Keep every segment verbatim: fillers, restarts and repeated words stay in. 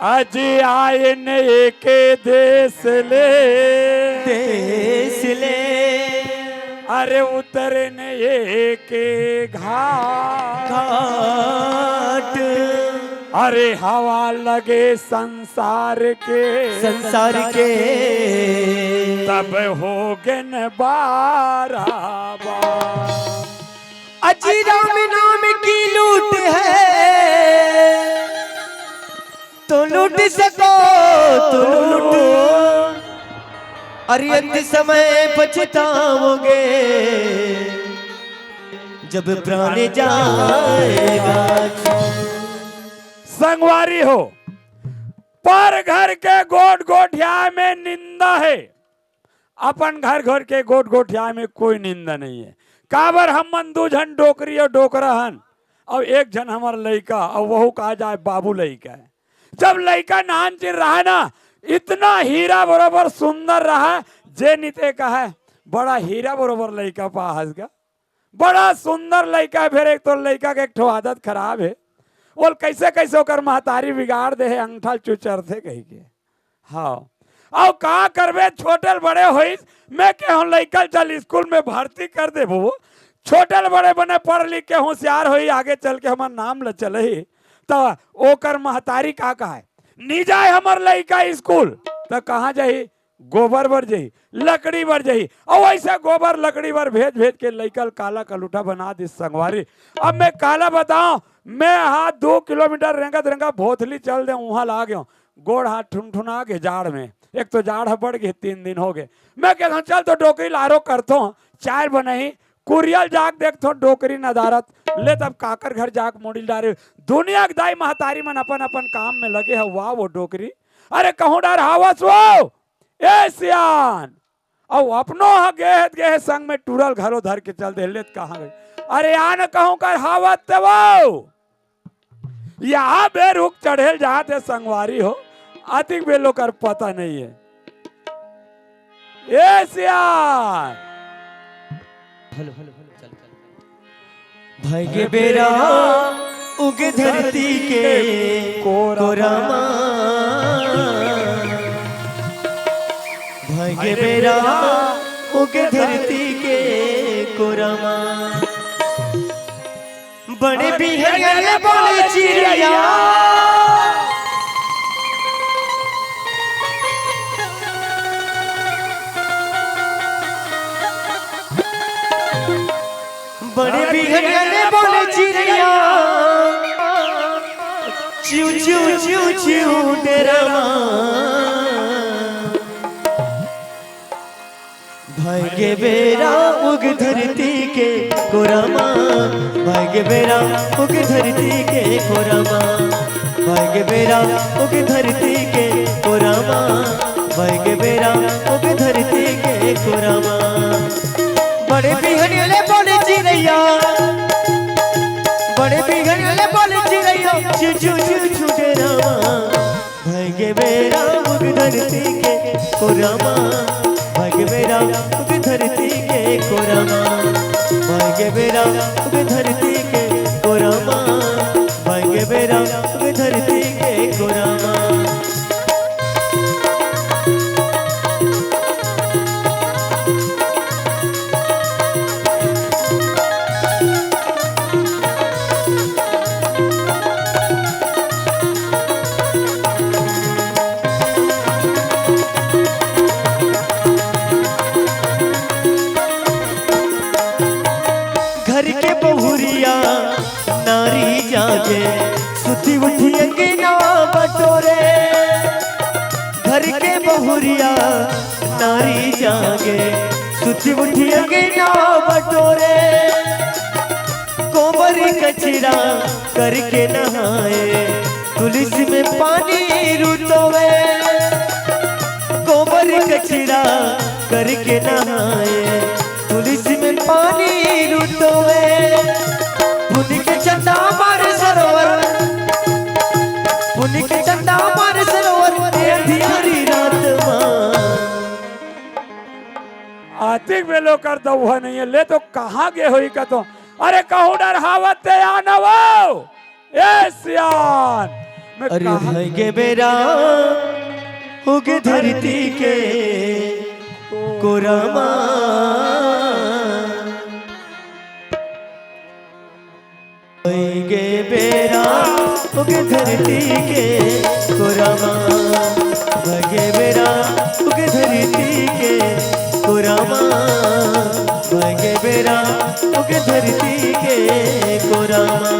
अजी आयन एके देश ले, देश ले। अरे उतरन एके घाट। घाट। अरे हवा लगे संसार के, संसार के। तब होगेन बारा बार। अजी राम नाम की लूट है, तो लूट सको तो लूट। अरे अंत समय पछताओगे, जब प्राण जाएगा। संगवारी हो, पर घर के गोठ गोठिया में निंदा हे, अपन घर घर के गोठ गोठिया में कोई निंदा नहीं हे। काबर, हमन दू झन डोकरी अउ डोकरा हन, अउ एक झन हमर लइका, अउ वहू कहा जाए बाबू लइका हे। जब लइका नानचिन रहा ना, इतना हीरा बरोबर सुंदर रहा, जे निते कहा, "बड़ा हीरा बरोबर लइका पाहस गा, बड़ा सुंदर लइका हे।" फेर एक तो लइका के एक ठो आदत खराब हे, ओला कइसे कइसे ओकर महतारी बिगाड़ दे हे, अंगठा ल चुचरथे कहिके। हाँ, अउ का करबे, छोटे ल बड़े होइस, मैं केहेंव लइका ल चल स्कूल में भर्ती कर देबो, छोटे ल बड़े बने पढ़ लिख के होशियार होही, आगे चल के हमर नाम ल चलही। त ओकर महतारी का कहे, "नी जाय हमर लइका स्कूल।" त कहाँ जाही? गोबर बर जाही, लकड़ी बर जाही, अउ अइसे गोबर लकड़ी बर भेज भेज के लइका ल काला कलूठा बना दिस संगवारी। अब मैं काला बताओं, मैं हा दू किलोमीटर रेंगत रेंगत भोथली चल दे, उहाँ ला गेंव, गोड़ हाथ ठुनठुना गे जाड़ में। एक तो जाड़ ह बढ़ गे, तीन दिन हो गे। मैं केहेंव, "चल तो डोकरी ल आरो करथों, चाय बनाही, कुरिया ल जाके देखथों डोकरी नदारत, ले तब काकर घर जाके मुड़ी ल डारे।" दुनिया के दाई महतारी मन अपन अपन काम में लगे हे, वाह वो डोकरी। अरे कहूँ डर हावस वो, ए सियान, अउ अपनो ह गेहे त गेहे संग में टूरा ल घलो धर के चल दे, ले त कहाँ गे? अरे आ न कहूँ कर हावत ते वो। या बेर रुख चढ़े ल जात हे संगवारी हो, अतिक बेर ओकर पता नहीं हे। ए सियान। हेलो, हेलो, हेलो, चल, चल, चल। भइगे बेरा उगे धरती के कोरा मा। भइगे बेरा उगे धरती के कोरा मा। बड़े बिहनिया ले बोले चिरैया। बड़े बिहनिया ले बोले चिरैया, चिऊ, चिऊ, चिऊ, चिऊ डेरा मा। भइगे बेरा उग धरती के कोरा मा, भइगे बेरा उग धरती के कोरा मा, भइगे बेरा उग धरती के कोरा मा, भइगे बेरा उग धरती के कोरा मा। बड़े बिहनिया ले बोले चिरैया, बड़े बिहनिया ले बोले चिरैया, चू चू चू चू डेरा मा। भइगे बेरा उग धरती के कोरा मा, भइगे बेरा उग धरती के कोरा मा, भइगे बेरा उग धरती के कोरा मा, भइगे बेरा उग धरती के कोरा मा। घर के बहुरिया नारी जागे, सुती उठी अंगना बटोरे। घर के बहुरिया नारी जागे, सुती उठी अंगना बटोरे। गोबर कचरा करके नहाए, तुलसी में पानी रुतोवे। गोबर कचरा करके नहाए, तुलसी में पानी रुतोवे। पुन के चंदा मारे सरोवर, पुन के चंदा मारे सरोवर, ए अंधियारी रात मा। अतिक बेर ओकर दउहा नहीं हे, ले तो कहाँ गे होही कतो। अरे कहूँ डर हावत ते आ न वो। ए सियान, अरे कहा भइगे बेरा, उगे धरती के कोरा मा। भइगे बेरा, उगे धरती के कोरा मा। भइगे बेरा, उगे धरती के कोरा मा। भइगे बेरा, उगे धरती के कोरा मा।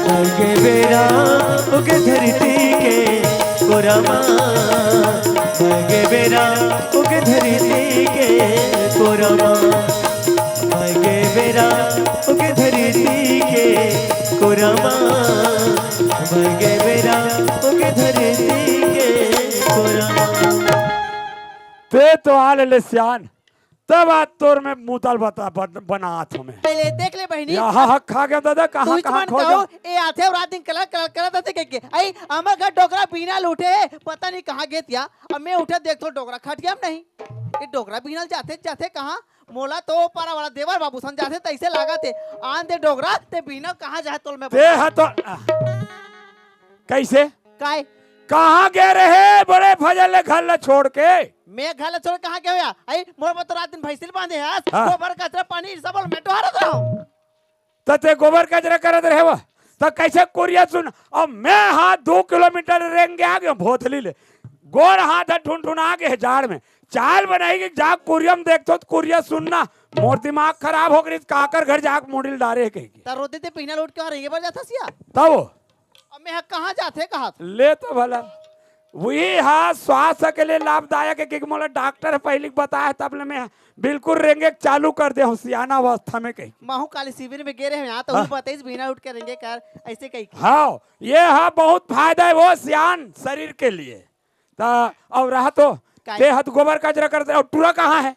भइगे बेरा, उगे धरती के कोरा मा। भइगे बेरा, उगे धरती के कोरा मा। भइगे बेरा, उगे धरती के कोरा मा। भइगे बेरा, उगे धरती के कोरा मा। ते तो आ ले, ले सियान, तब आज तोर में मुदल बता, बन-, बनात हूँ मैं। पहले देख ले बहिनी। यहाँ हक खा गया दादा, कहाँ, तू ही कहाँ मन खो कहो, गया? ए आथे अउ रात दिन कलर, कलर, कलर आथे कहिके। आई, हमर घर डोकरा बिहनिया ले उठे हे, पता नहीं कहाँ गे हे या। अब मैं उठे देखथों डोकरा खटिया में नहीं। ए डोकरा बिहनिया ले जाथे, जाथे कहाँ? मोला तो ओ पारा वाला देवर बाबू सन जाथे तइसे लागत हे। आन दे डोकरा, ते बिहनिया ले कहाँ जाहे तोल में ते बता। ह तो, आ, कइसे? काय? कहाँ गे रहे बड़े फजल ले घर ला छोड़ के? मैं घर ला छोड़ के कहाँ गे हों या? आई, मोर बर तो रात दिन भैंसी ल बांधे हस। हाँ। गोबर, कचरा, पानी सब ल मैं डोहारत रहूं। त ते गोबर कचरा करत रहे वा, त कइसे कुरिया सुन? अब मैं हा दू किलोमीटर रेंग के आ गेंव भोथली ले, गोड़ हाथ ह ठुनठुना गे हे जाड़ में। चाल बनाई के जा कुरिया में देखथों त कुरिया सुनना, मोर दिमाग खराब हो गे रहिस, काकर घर जाके मुड़ी ल डारे हे कहिके। त रोते ते बिहनिया ले उठ के वहाँ रेंगे बर जाथस या? तब अब मैं ह कहाँ जाथे कहत? ले तो भला, उही ह स्वास्थ्य के लिए लाभदायक हे, क्योंकि मोला डॉक्टर ह पहिली बताय हे, तब ले मैं ह बिल्कुल रेंगे के चालू कर दे हूँ, सियाना अवस्था में कहिके। महू काली शिविर में गे रहे हंव, त हाँ। उही बताइस, बिहनिया उठ के रेंगे कर, अइसे कहिके। हाँ, ये ह बहुत फायदा हे वो सियान शरीर के लिए। त अब रहा तो, काय? ते ह त गोबर कचरा करत रहे, अउ टूरा कहाँ हे?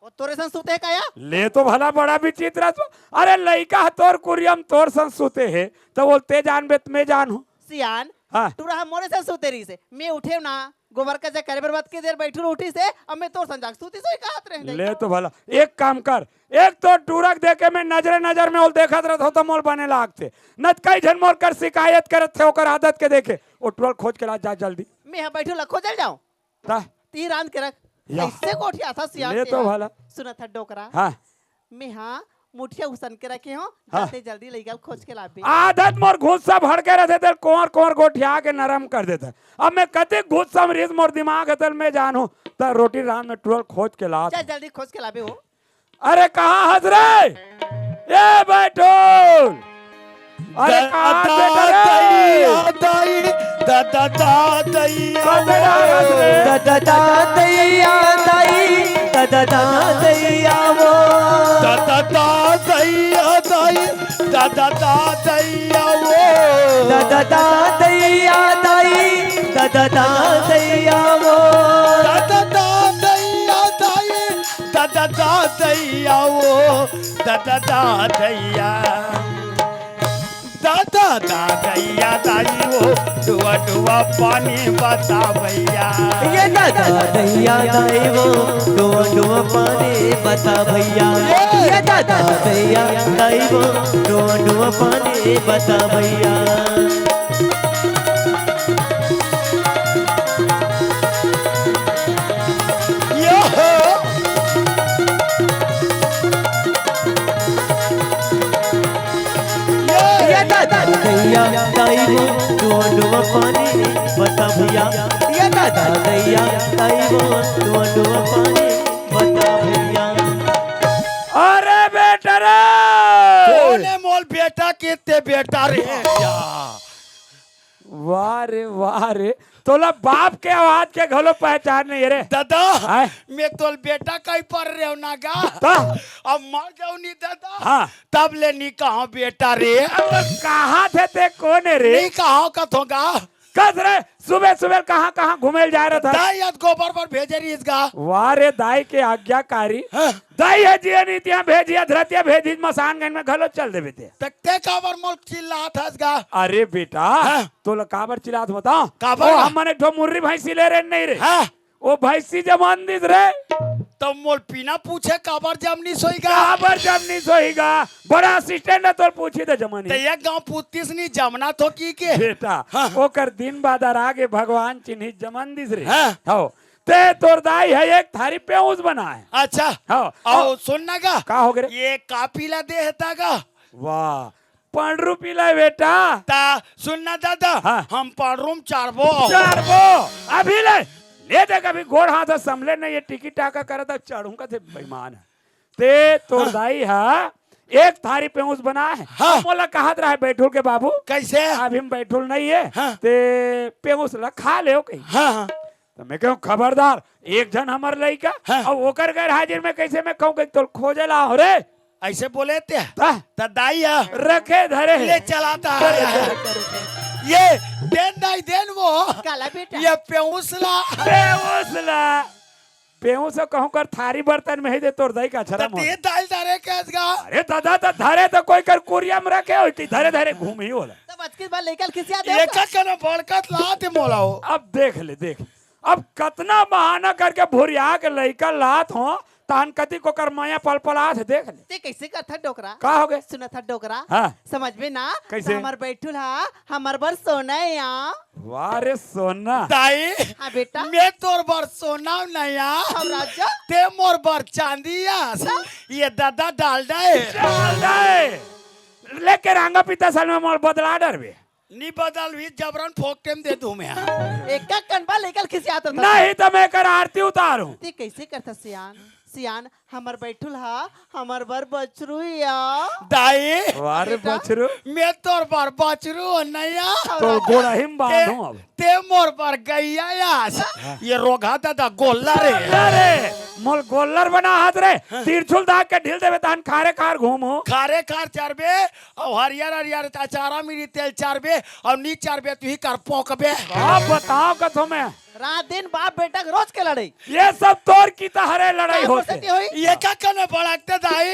वो तोरे संग सुते हे का या? ले तो भला बड़ा विचित्र हे। अरे लइका ह तोर कुरिया में तोर संग सुते हे, त बोल ते जानबे त मैं जानहूं। सियान, हाँ। टूरा ह मोरे संग सुते रहिस हे। मैं उठेंव ना, गोबर कचरा करे बर बतके देर बइठूं, उठिस हे, अब मैं तोर संग जाके सुतिस होही कहत रहेंव। ले तो भला, एक काम कर, एक तो टूरा के देखे मैं नजरे नजर में ओला देखत रहत हंव त मोला बने लागथे, न त कई झन मोर कर शिकायत करत हे ओकर आदत के देखे। ओ टूरा ल खोज के ला जा जल्दी। मैं ह बइठूं ला खोजे ल जांव। त? तीर आन के रख। या। अइसे गोठियाथस सियान ले ते तो हा। भला। सुनत हस डोकरा। हाँ। मैं हा मुठिया उसन के रखे हंव, हाँ। जाते जल्दी लइका ल खोज के लाबे। आदत मोर घुस्सा भड़के रहिथे, तेला कोंवर कोंवर गोठिया के नरम कर देथंव। अब मैं कतेक घुस्सा में रहिस, मोर दिमाग हे तेला मैं जानहूं, त रोटी रांध में टूरा ल खोज के लात। चल जल्दी खोज के लाबे वो। अरे कहाँ हस रे? ए बैठूल, अरे कहाँ हस रे? दैया दाई, दा दा दा दैया वो। दा दा दा दैया दाई, दा दा दा दैया वो। दा दा दा दैया दाई, दा दा दा दैया वो। दा दा दा दैया दाई, दा दा दा दैया वो। दा दा दा दैया दाई, दा दा दा दैया वो, दा दा दा दैया। दा दा दा दैया दाई वो, डुआ डुआ पानी बता भइया। ये दा दा दैया दाई वो, डुआ डुआ पानी बता भइया। ये दा दा दैया दाई वो, डुआ डुआ पानी बता भइया। यो हो। ये दादा दैया दाई वो, डुआ डुआ पानी बता भइया। ये दादा दैया दाई वो, डुआ डुआ पानी बता भइया। अरे बेटा रे! कोन हे मोर बेटा, कितने बेटा रे? या। वाह रे, वाह रे, तोला बाप के आवाज के घलो पहचान नहीं हे रे। दादा, आय? मैं तोला बेटा कहि पर रहे हंव ना गा। त? अब मर जाहूं नहीं दादा, हाँ। तब ले नहीं कहंव बेटा रे। अब कहाथे ते कोन हे रे? नहीं कहंव कथों गा। कस रे, सुबह सुबह कहाँ कहाँ घूमे ल जाए रहत हस? दाई आज गोबर बर भेजे रहिस गा। वाह रे, दाई के आज्ञाकारी। हाँ। दाई ह जियन इतिहा भेजिस, धरतिया भेजिस, मसानगंज में घलो चल देबे ते। त ते काबर मोला चिल्लात हस गा? अरे बेटा, हाँ। तोला काबर चिल्लात हँव बतावँ? काबर ओ, गा? हमन एक ठो मुर्री भैंसी ले रहेन नहीं रे। हाँ। ओ भैंसी जमन दिस रे। त मोला बिना पूछे काबर जमनिस होही गा? काबर जमनिस होही गा? बड़ा assistant हे, तोला पूछही त जमन त ही। एक गाँव पूछतिस नहीं जमना तो की के? बेटा, हाँ। ओकर दिन बादर आगे भगवान चिन्हिस जमन दिस रे। हाँ। हव। ते तोर दाई ह एक थारी पेउस बनाए। अच्छा। हव। अउ सुन ना गा। का होगे रे? ये कापी ला दे हे त गा। वाह, पंडरू पी ले बेटा। त सुन ना दादा, हाँ। हम पंडरू म चारबो। चारबो। अभी ले, ले देख, अभी गोड़ हाथ ह संभले नहीं, ये टिकी टाका करत हे, चढ़ूँ कथे बेईमान हे। ते तोर हाँ। दाई ह एक थारी पेउस बनाए हे। हाँ। मोला कहत रहे बैठुल के बाबू। कइसे? अभी म बैठुल नहीं हे। हाँ। ते पेउस ला खा ले कही। हाँ, हाँ। त मैं कहूँ, खबरदार, एक झन हमर लइका, हाँ। अउ ओकर गैर हाजिर में कइसे मैं कहूँ कि तोला खोजे ला हँव रे? अइसे बोले ते? त? त दाई ह। रखे धरे हे। ले चलाता है। करे, करे, करे, करे। ये देन दाई देन वो। काला बेटा। ये पेउस ला। पेउस ला। पेउस कहूँ कर थारी बर्तन में ही दे तोर दाई का त छरम हो। ते दाई धरे कस गा। अरे दादा, त धरे त कोई कर कुरिया में रखे होही कि धरे धरे घूमही ओला। तब अचकित बार लइका ल खिसिया दे एका कने बड़कत लात हे मोला हो। अब देख ले, देख। अब कतना बहाना करके भुरिया के लइका लात हँव, तहन कतिक ओकर मया पलपलात हे, देख ले। ते कइसे करथस डोकरा? का होगे? सुनथस डोकरा? हाँ। समझबे ना, कइसे? त हमर बैठुल ह, हमर बर सोना ए या। वाह रे सोना। दाई, हाँ बेटा। मैं तोर बर सोना नहीं या। हम राजा। ते मोर बर चांदी आस। हाँ। ये दादा डालडा हे। डालडा हे। लेके रांगा पीता साल में मोर बदला डरबे। नी बदलही, जबरन फोकटे म दे दूँ मैं। एका कन बा लइका ल खिसियात रहिथस। नहीं त मैं एकर आरती उतारूँ। ते कइसे करथस सियान? सियान, हमर बैठुल ह, हमर बर बछरू ए या। दाई। वाह रे बेटा। बछरू। मैं तोर बर बछरू नहीं या। तोर गोड़ही म ते, बांधहूँ अब। ते मोर बर गइया आस। हाँ। ये रोगहा दादा गोल्लर हे। अरे, मोला गोल्लर बनाहस रे। हाँ। तिरछुल दाग के ढील देबे तहन खारे खार घूमहूँ। खारे खार चरबे, अउ हरियर हरियर अचारा मिरी तेल चरबे, अउ नी चरबे तुही कर पोंकबे। अब बतावँ कथों मैं। रात दिन बाप बेटा के रोज के लड़ई। ये सब तोर किता हरे लड़ई का होथे। बोलत होही? एका कने बड़कते दाई,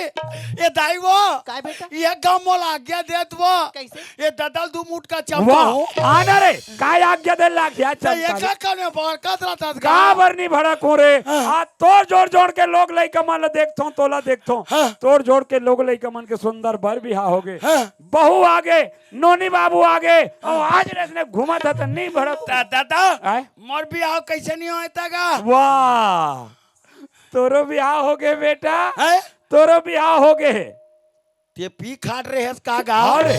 ए दाई वो। काय बेटा? ये गाँव मोला आज्ञा देत वो। कइसे? ए दादा ल दू मुटका चमका वाह, हो। आना रे, काय आज्ञा दे लाग गया त चमका एका ले। कने बड़कत रहिथस गा। काबर नी भड़कहूँ रे? हाँ। आज तोर जोड़ जोड़ के लोग लइका मन ल देखथों, तोला देखथों। हाँ। तोर जोड़ के लोग लइका मन के सुंदर बर बिहा होगे। हाँ। बहू आगे, नोनी बाबू आगे, अउ आज रेस ने घूमत हे त नी भड़क। त दादा, आय? मोर बिहाव कइसे नी होय त गा? वाह, तोरो बिहाव होगे बेटा, हैं? तोरो बिहाव होगे हे। ते पी खात रहेस का गा? अरे,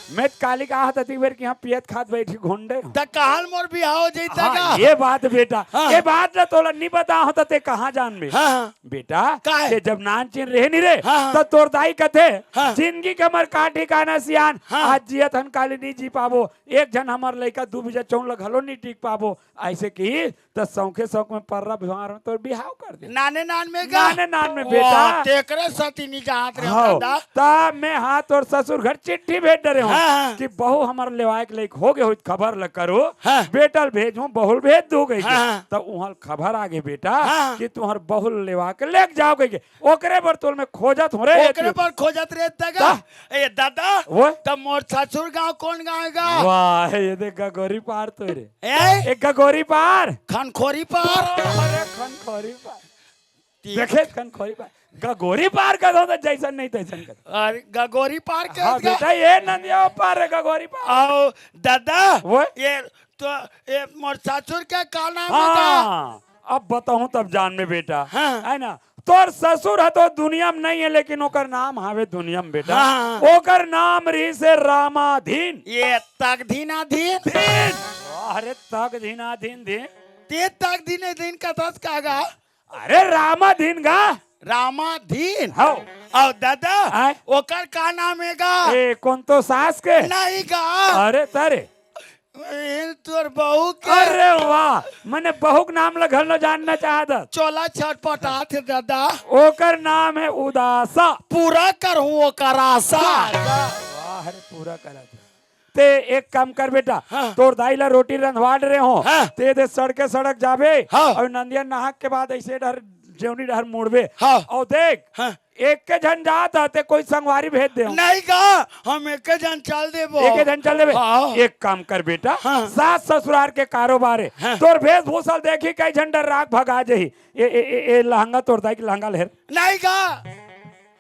मैं त काली कहा त अतिक बेर कि हाँ पियत खात बइठी घोंडे। त कहाँ ल मोर बिहाव हो जही त हाँ, गा? ये बात बेटा, हाँ। ये बात ला तोला नी बताहूँ त ते कहाँ जानबे? हाँ, हाँ। बेटा, का हे? ते जब नानचिन रहे नी रे, हाँ, हाँ। त तोर दाई कथे, हाँ। जिनगी के हमर का ठिकाना सियान, हाँ। आज जियत हन काली नी जी पाबो, एक झन हमर लइका दू बीजा चउर ल घलो नी टिक पाबो, अइसे किहिस त सौंखे सौंख में पर्रा बिहाव में तोर बिहाव कर दे। नाने नान में गा? नाने नान में वाह, बेटा। तेकरे सेती नी जानत रहे हव, दादा। त मैं हा तोर ससुर घर चिट्ठी भेज डरे हँव हाँ, हाँ। कि बहू हमर लेवाय के लइक होगे होही त खबर ल करो, हाँ। बेटा ल भेजहूँ, बहू ल भेज दूँ कहिके। हाँ, हाँ। त उहाँ ल खबर आगे बेटा हाँ। कि तुँहर बहू ल लेवा के लेग जाव कहिके। ओकरे बर तोला मैं खोजत हँव रे। ओकरे बर खोजत रहे त गा? त? ए दादा, वो? त मोर ससुर गाँव कोन गाँव हे गा? वाह, ये देख गगोरी पार तो रे। ए? ए गगोरी पार। खनखोरी पार। अरे खनखोरी पार। ठीक। देखे खनखोरी पार। गगोरी पार कथों त जइसन नहीं तइसन कथों। अरे गगोरी पार के हाँ गा? बेटा, ये नंदिया पार हे गगोरी पार। अउ दादा, वो? ये तो, ए, मोर ससुर के का नाम हे गा? हाँ, अब बताहूँ तब जानबे बेटा। हाँ। हे ना? तोर ससुर ह तो दुनिया में नहीं हे, लेकिन ओकर नाम हावे दुनिया में बेटा। हाँ। ओकर नाम रहिस हे रामाधीन। ये तकधीनाधीन। धीन। अरे तकधीनाधीन धीन। ते तकधीनाधीन कथस का गा? अरे रामाधीन गा। रामाधीन? हव। अउ दादा, आय? ओकर का नाम हे गा? ए, कोन तो सास के? नहीं गा। अरे तरे। ए, तोर बहू के। अरे वाह, मने बहू के नाम ल घलो जानना चाहत हस। चोला छटपटात हे दादा। ओकर नाम हे उदासा। पूरा करहूँ ओकर आसा। वाह रे, पूरा करत हे। ते एक काम कर बेटा, हाँ। तोर दाई ला रोटी रंधवा डरे हो, हाँ। ते दे सड़के सड़क जाबे, हाँ। अउ नंदिया नहाक के बाद ऐसे डहर, जेवनी डहर मुड़बे, हाँ। अउ देख, हाँ। एके झन जात ह, ते कोई संगवारी भेज दे हो। नहीं गा, हम एके झन चल देबो। एके झन चल देबे। हाँ। एक काम कर बेटा, हाँ। सास ससुरार के कारोबार हे, हाँ। तोर वेशभूषा देखी कई झन डर्राक भगा जही। ए, ए, ए, ए लहंगा तोर दाई के लहंगा ले हेर। नहीं गा।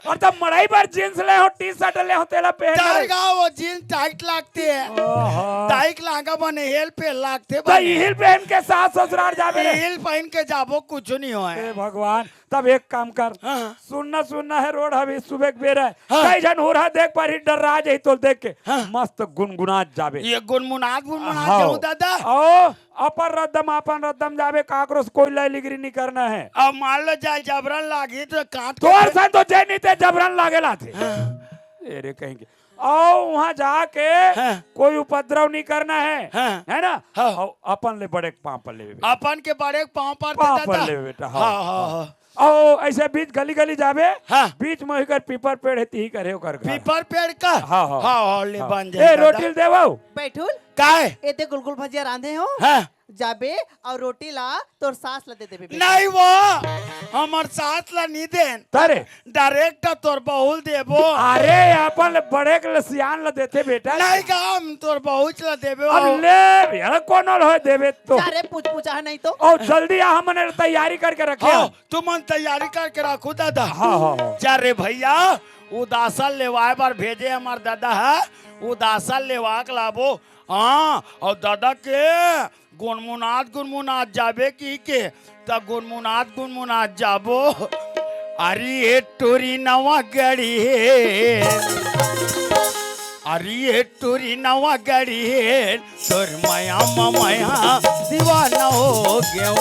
अउ तब मड़ई बर जींस ले हो, टी शर्ट ले हो, तेला पहन ले। डर गा, वो जींस टाइट लागथे। ओहो। दाई के लहंगा बने हिल पे लागथे तो बने। हिल पहन के सास ससुरार जाबे रे। हिल पहन के जाबो, कुछ नहीं होय। ए भगवान, तब एक काम कर। हाँ। सुन्ना सुन्ना हे रोड, अभी सुबह के बेरा हे। हाँ। कई झन हुरहा देख पारही, डर्रा जही तोल देख के। हाँ। मस्त गुनगुनात जाबे। ये गुनगुनात गुनगुनात हाँ। जाहूं दादा। ओ, अपन रद्दम, अपन रद्दम जाबे, काकरो से कोई लय लिगरी नहीं करना हे। अब मान लो जाय जबरन लागी तो काट के तोर सन तो जय नहीं ते जबरन लागे लाथे। हाँ। ए रे कहीं के। अउ उहाँ जाके हाँ। कोई उपद्रव नहीं करना हे, हाँ। हे ना? हाँ। अउ अपन ले बड़े के पाँव पर लेबे। अपन के बड़े के पाँव पर पाँव पर लेबे बेटा, हाँ, हाँ, हाँ, हाँ। हाँ। अउ ऐसे बीच गली गली जाबे, हाँ। बीच में ओकर पीपर पेड़ हे, तिही कर हे ओकर घर। पीपर पेड़ का? हाँ, हाँ। हाँ, हाँ, ले हाँ। बन ए, जाए दादा। रोटी ल देवव। बैठुल। काय? ए ते गुलगुल भजिया रांधे हो? हाँ। जाबे अउ रोटी ला तोर सास ला दे देबे बेटा। नहीं वो, हमर सास ला नहीं देन। तरे? डायरेक्ट तोर बहू ल देबो। अरे, अपन ले बड़े के ले सियान ला देथे बेटा। नहीं गा, हम तोर बहू ला देबो। अब ले, यार, कोनो ल होय देबे तो। जा रे, पूछ पूछा है नहीं तो। अउ जल्दी आ, हमन तैयारी करके रखे हाँ, हन। तुमन तैयारी करके रखो दादा। हाँ, हाँ, हाँ। जा रे भैया, उदासन लेवाय बर भेजे हमर दादा ह, उदासन लेवा के लाबो। हाँ, अउ दादा के गुनमुनात गुनमुनात जाबे कहिके, त गुनमुनात गुनमुनात जाबो। अरे ए टूरी नवा गड़ी हे, अरे ए टूरी नवा गड़ी हे, तोर मया म मया दीवाना हो गेंव।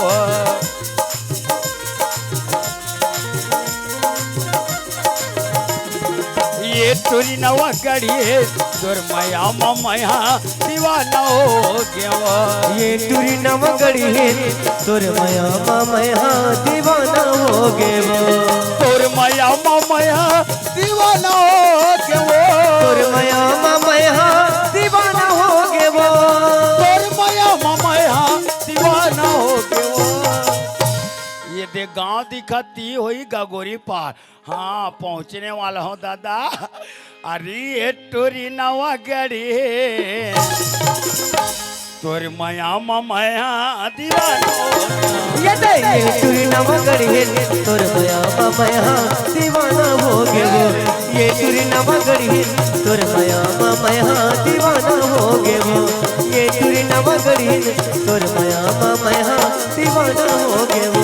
ए टूरी नवा गड़ी हे, तोर मया म मया दीवाना हो गेंव। ए टूरी नवा गड़ी हे, तोर मया म मया दीवाना हो गेंव। तोर मया म मया दीवाना हो गेंव। तोर मया म मया दीवाना हो गेंव। तोर मया म मया दीवाना हो गेंव। ए दे गांव दिखत ही होही गगोरी पार। हाँ, पहुँचने वाला हूँ दादा। अरे ए टूरी नवा गड़ी, तोर मया म मया दीवाना हो। ए दे, ए टूरी नवा गड़ी हे, तोर मया म मया दीवाना हो गेंव। ए टूरी नवा गड़ी हे, तोर मया म मया दीवाना हो गेंव। ए टूरी नवा गड़ी हे, तोर मया म मया दीवाना हो गेंव।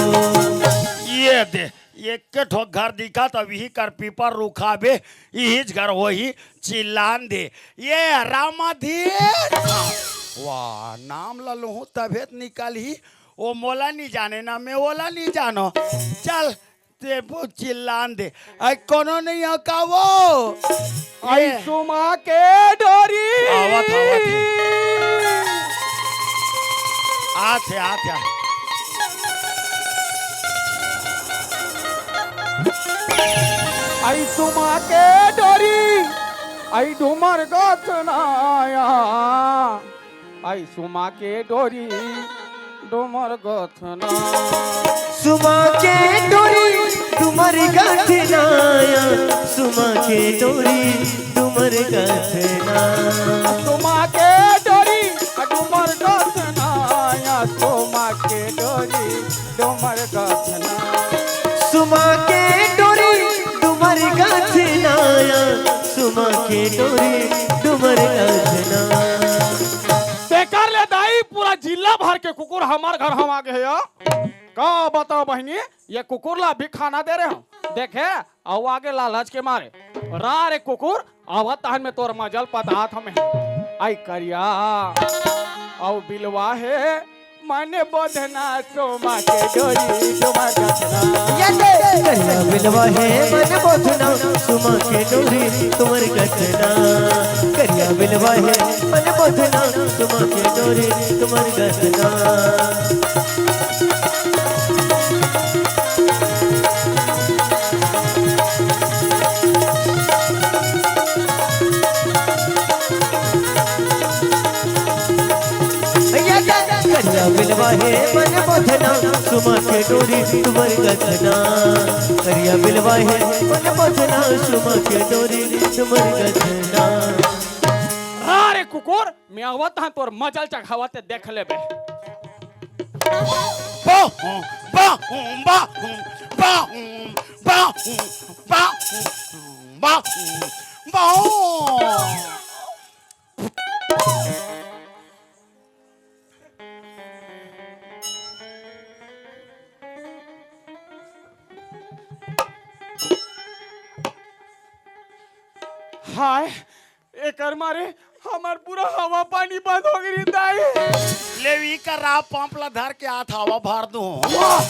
ए दे, एक ठो घर दिखा त इही कर पीपर रुखाबे, इहीच घर होही, चिल्लान दे। ए रामाधीश। वाह, नाम ल लूहूं तभे त निकलही। ओ मोला नी जाने ना, मैं ओला नी जानो। चल, ते वो चिल्लान दे। अई कोनो नहीं हो का वो? अई ए। सुमा के डोरी। आवत, आवत हे। आत हे, आत हे। अई सुमा के डोरी, अई डूमर गथनाया। अई सुमा के डोरी, डूमर गथना। सुमा के डोरी, डूमर गथनाया। सुमा के डोरी, डूमर गथना। सुमा के डोरी, डूमर गथनाया। सुमा के डोरी, डूमर गथना। सुमा के डोरी, डूमर गथनाया। सुमा के डोरी, डूमर गथना। तेकर ले दाई, पूरा जिला भर के कुकुर हमर घर हम आ गे हे। का बताओ बहिनी, ए कुकुर ला अभी खाना दे रहे हंव। देखे, अउ आगे लालच के मारे। रा रे कुकुर, आवत तहन में तोर मजा ल पतात हंव। अई करिया, अउ बिलवा हे, मन बोधना सुमा के डोरी डूमर गथना। ए दे। करिया बिलवा हे मन बोधना, सुमा के डोरी डूमर गथना। करिया बिलवा हे मन बोधना, सुमा के डोरी डूमर गथना। करिया बिलवा हे मन बथना, सुमा के डोरी तुमर गथना। करिया बिलवा हे मन बथना, सुमा के डोरी तुमर गथना। अरे कुकुर, मैं आवत हन तोर मजल चघावत देख लेबे। बाहूं, बाहूं, बाहूं, बाहूं, बाहूं, बाहूं, बाहूं, बाहूं। हाय, एकर मारे हमर पूरा हवा पानी बंद हो गई दाई। लेवी का रा पंप ला धर के आत हवा भर दूं। वाह!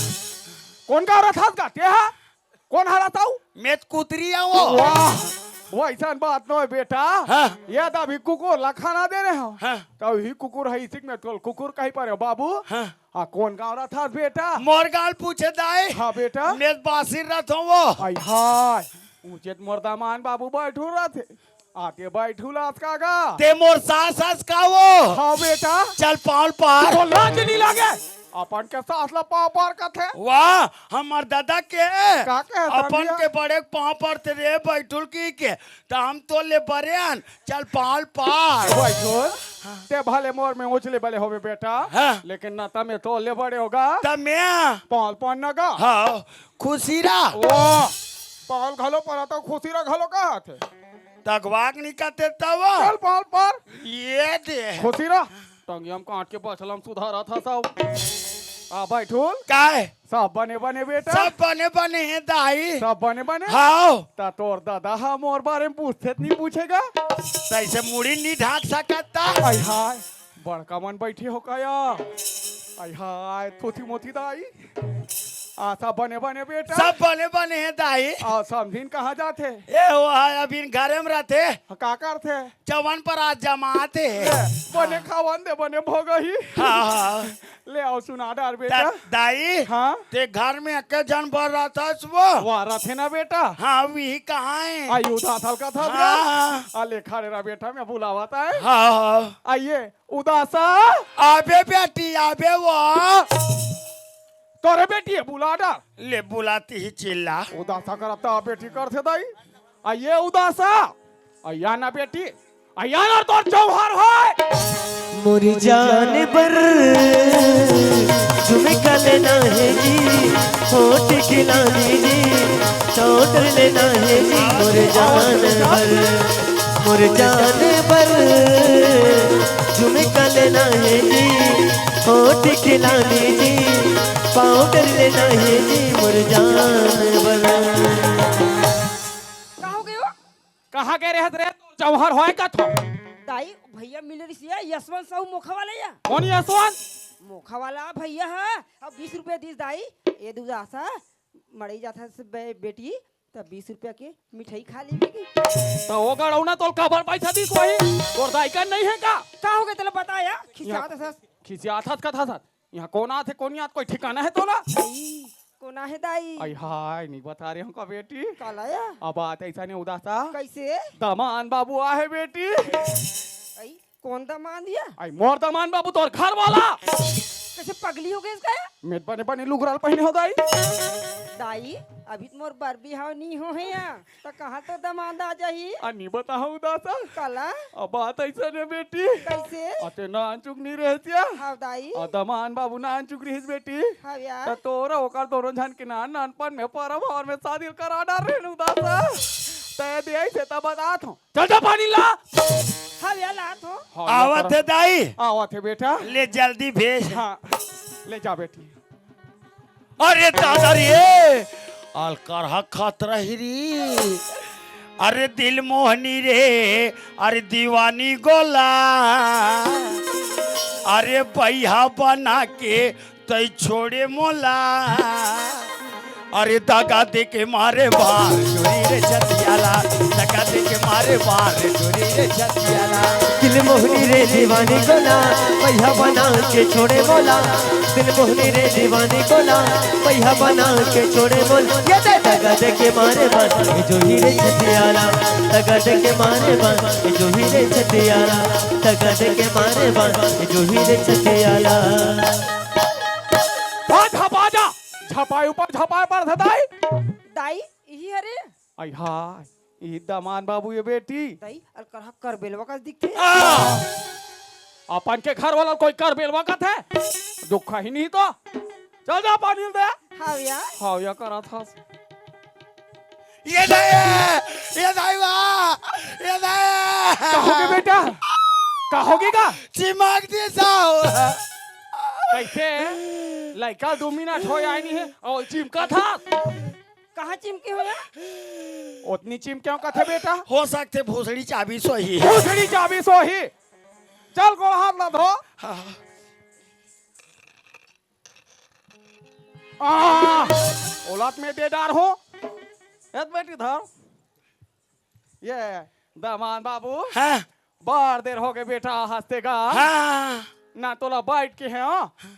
कोन गाँव रथस गा ते हा? कोन हरत हव? मैं त कुतरी आंव। वाह, वइसन बात नोहे बेटा। हाँ। ये त अभी कुकुर ला खाना दे रहे हो। हाँ। त ही कुकुर है, इसी में तोल कुकुर कही परे हो बाबू। हाँ। हाँ, कोन गाँव रथस बेटा? मोर गाँव पूछे दाई। हाँ बेटा। मैं त बासिर रथों वो। आई हाय, उचित मोर दमान बाबू बैठू रथे। आके बैठू लास का गा। ते मोर सास हस का वो? हाँ बेटा। चल पाँव पार। तो लाज नहीं लागे? अपन के सास ला पाँव पार कथे। वाह, हमर दादा के। का कहे अपन समझिया? के बड़े पाँव पार ते रे बैठुल की के। त हम तो ले बरे हन। चल पाँव पार। बैठुल। ते भले मोर में उछले बले होवे बेटा। हाँ। लेकिन ना तमे तो ले बड़े होगा। त मैं। पाँव पार न गा। हाँ, खुशी रा। वाह, पाँव घलो पर तो खुशी रा घलो कहत हे। तगवाक निकलते तब। चल पाँव पार। ये दे। खुशी रा। टंगियम काट के बछलम सुधारत हस। आ बैठुल। काय? सब बने बने बेटा। सब बने बने हे दाई। सब बने बने? हाव। त तोर दादा हा मोर बारे में पूछथे त नहीं पूछेगा? तइसे मुड़ी नहीं ढाक सकत ता। आई हाय, बड़का मन बैठे हो का या? आई हाय, थोथी मोथी दाई। आ, सब बने बने बेटा। सब बने बने हे दाई। आ, समधिन कहाँ जाथे? ए, वो हा अभी घरे में रथे। का करथे? चवन पर आज जमाथे। ले, बने खावन दे, बने भोगही। हाँ, हाँ। ले आओ, सुना डार बेटा। त-, दाई, हाँ? ते घर में एक झन बर रथस वो। वा रथे ना बेटा। हाँ, वही कहाँ है? आयु उदासल का था हाँ, बेटा। हाँ। आ, ले खड़े रह बेटा, मैं बुलावत हे। हाँ, हाँ। आइए, उदासा। आबे बेटी, आबे वो। तोरे बेटी हे, बुला डार। ले बुलाती ही चिल्ला। उदासा करत त बेटी करथे दाई। आ ये उदासा। आ या ना बेटी। आ या ना तोर चौहार होय। मोर जान बर झुमका लेना हे जी, होठ के लाली जी, पाउडर लेना हे जी, मोर जान बर, मोर जान बर झुमका लेना हे जी, होठ के लाली जी, पाउडर लेना हे जी, मोर जान बर। का हो गयो? कहाँ गए रहत रे? चौहार होय का थो? दाई, भैया मिले रिहिस या, यशवंत साहू मोखा वाला या। कौन यशवंत? मोखा वाला भैया हा। अब बीस रुपया दिस दाई। ए उदासा, मड़ई जात हस बे-, बेटी, त बीस रुपया के मिठाई खा लेबे की। त ओ गड़ौना तोल काबर पैसा दिस वही? तोर दाई का नहीं हे का? का हो गए तेला बता या? खिसियात हस। खिसियात हस का था सर? यहाँ कोन आथे, कोन आथे, कोई ठिकाना हे तोला? आई, कोन आहे दाई? आई हाय, नहीं बता रहे हमका बेटी। काला या? अब बात ऐसा नहीं उदासा। कैसे? दमान बाबू आहे बेटी। आई, कोन दमान या? आई, मोर दमान बाबू, तोर घर वाला। कैसे पगली हो गए इसका? मैं बने बने लुगराल पहने हो दाई। दाई, अभी तो मोर बर बिहाव नहीं हो हे या। त कहाँ तो दमांद आ जाही? आ, नी बताहूँ उदासा। काला? अब बात ऐसा ने बेटी। कैसे? अते ना अनचुक नी रहतिया। हाँ दाई। आ, दमान बाबू ना अनचुक रहिस बेटी। हाँ यार। त तोरा ओकर दोनों झन के नान नानपन में परब और में शादी करा डार रहे उदासा। तय दे ऐसे त बतात हूँ। चल जा पानी ला। हाँ यार, लात हो। हाँ, आवत हे दाई। आवत हे बेटा। ले जल्दी भेज। हाँ, ले जा बेटी। अरे दादा रे, अलकरहा खत रही री। अरे दिल मोहनी रे, अरे दीवानी गोला, अरे बैहा बना के तै छोड़े मोला। अरे दगा दे के मारे बार जोरी रे छतियाला, दगा दे के मारे बार जोरी रे छतियाला। दिल मोहनी रे दीवानी को ना, पैसा बना के छोड़े बोला। दिल मोहनी रे दीवानी को ना, पैसा बना के छोड़े बोल। ये दे दगा दे के मारे बार, ये जो ही रे छतियाला। दगा दे के मारे बार, ये जो ही रे छतियाला। दगा दे के मारे बार, ये जो ही रे छतियाला। आ, झपा जा, झपाई ऊपर झपाई पर धताई। दाई, इही हरे? आई हाय, ई दमान बाबू ये बेटी। दाई, अल करहा कर बेलवा का दिखथे। आ! अपन के घर वाला कोई कर बेलवा का थे? दुख ही नहीं तो। चल जा पानी दे। हाविया। हाविया करा था। ये दाई, ये दाई बा, ये दाई। का होगे बेटा? का होगे का? चिमक दे साव। कैसे? लइका दो मिनट हो आय नहीं है और चिमका था। कहाँ चिमके हो या? ओतनी चिमके हो कथे बेटा? हो सकथे भोसड़ी चाबी सोही। भोसड़ी चाबी सोही। चल गोड़ हाथ ला धो। हाँ। आ, औलाद में दे डार हो। एत बेटी धर। ये दमान बाबू। हाँ। बड़ देर होगे बेटा हंसते गा। हाँ। ना तोला बैठ के हे,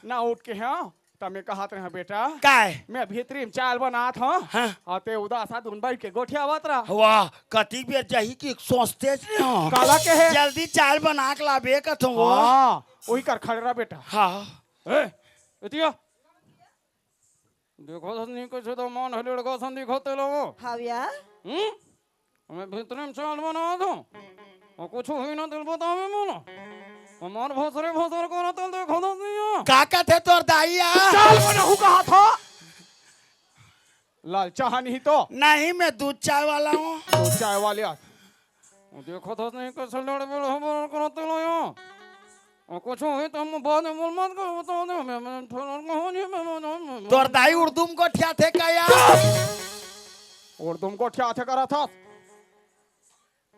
ना उठ के हे। त मैं कहत रहा बेटा। काय? मैं भीतरी में चाल बनात हूँ। हाँ। और ते उदासा धुन बैठ के गोठियावत रहा। वाह, कतिक बेर जाही कि सोचते च नहीं हो। काला के हे? जल्दी चाल बना के लाबे कथो वो। हाँ, वही कर खड़े रहा बेटा। हाँ। ए, एतिया। देखो तो नहीं कुछ तो मन है लड़का सन दिखो ते लोगो। हाविया। हम्म? मैं भीतरी में चाल बना दूं। और कुछ हुई ना दिल बतावे मोला। हमार भोसरे भोसर को ना तल देखो तो नहीं है। का कहते तोर दाई आ? चाल बनाहू कहा था। लाल चाह नहीं तो। नहीं, मैं दूध चाय वाला हूँ। दूध चाय वाले आ। देखो तो नहीं कैसे लड़ बड़ हमार को ना तल आया। और कुछ हुई तो हम बाद में बोल मत करो, बता दे, मैं, मैं, मैं, मैं, मैं, मैं, तोर दाई उर्दू में गोठिया थे का यार? उर्दू में गोठिया थे करा था।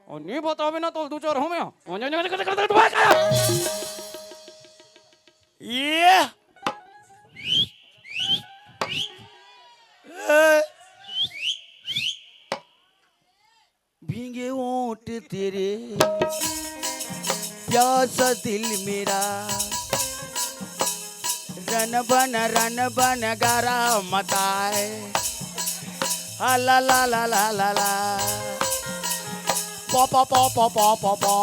और नहीं बतावे ना तो दो चार हमें। ये भीगे ओंठ तेरे, प्यासा दिल मेरा, रन बन, रन बन गरम ताय। आ ला ला ला ला ला ला। पो पो पो पो पो पो पो।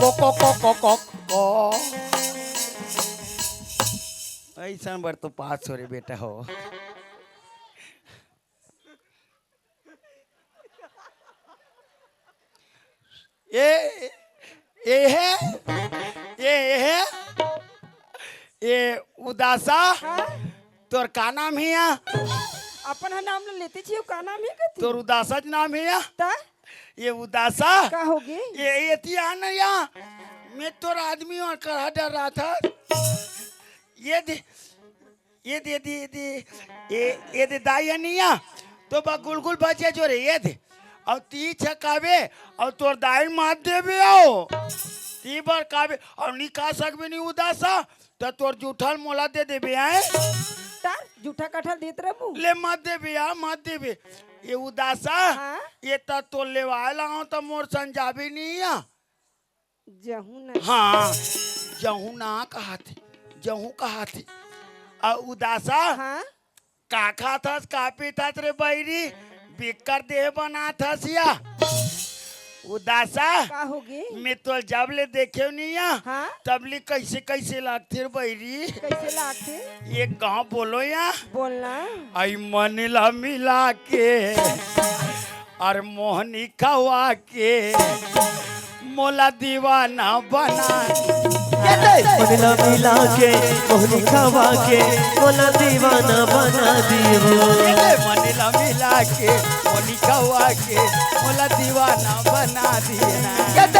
को को को को को को। ऐसन बर तो पास हो रे बेटा हो। ए, ए हे, ए, ए हे, ए उदासा, हाँ? तोर का नाम हे या? अपन ह नाम ल लेते छियो, का नाम हे कथी? तोर उदासा च नाम हे या? त? ए उदासा। का होगे? ए, एती आ न या। मैं तोर आदमी और करहा डर रहा था। ए दे, ए दे, ए दे, ए दे, ए, ए दे दाई ह निया, तो बा गुलगुल बचे जो रे, ए दे। अउ ती छकाबे, अउ तोर दाई मार देबे आओ। ती बर काबे, अउ नी का सकबे नी उदासा, त तोर जूठल मोला दे देबे, आए? तार जूठा कठल देत रहबू। ले मत देबे, आ, मत देबे। ए उदासा, हाँ? ए त तोर लेवाए लाओ त मोर संजाबे नी आ। जहूँ ना। हाँ, जहूँ ना कहत हे, जहूँ कहत हे। अउ उदासा, हाँ? का खात हस, का पीत हस रे बइरी? बिक्कर देह बनात हस या। उदासा, का होगे? मैं तो जब ले देखेव नी या, हाँ? तब ले कइसे कइसे लागथे रे बइरी? कइसे लागथे? एक गाँव बोलो या। बोलना। आई मन ला मिला के अरे मोहनी खवा के मोला दीवाना बना। मन ला मिला के मोहनी खवा के मोला दीवाना बना दियो। मन ला मिला के मोहनी खवा के मोला दीवाना बना दिए ना। मन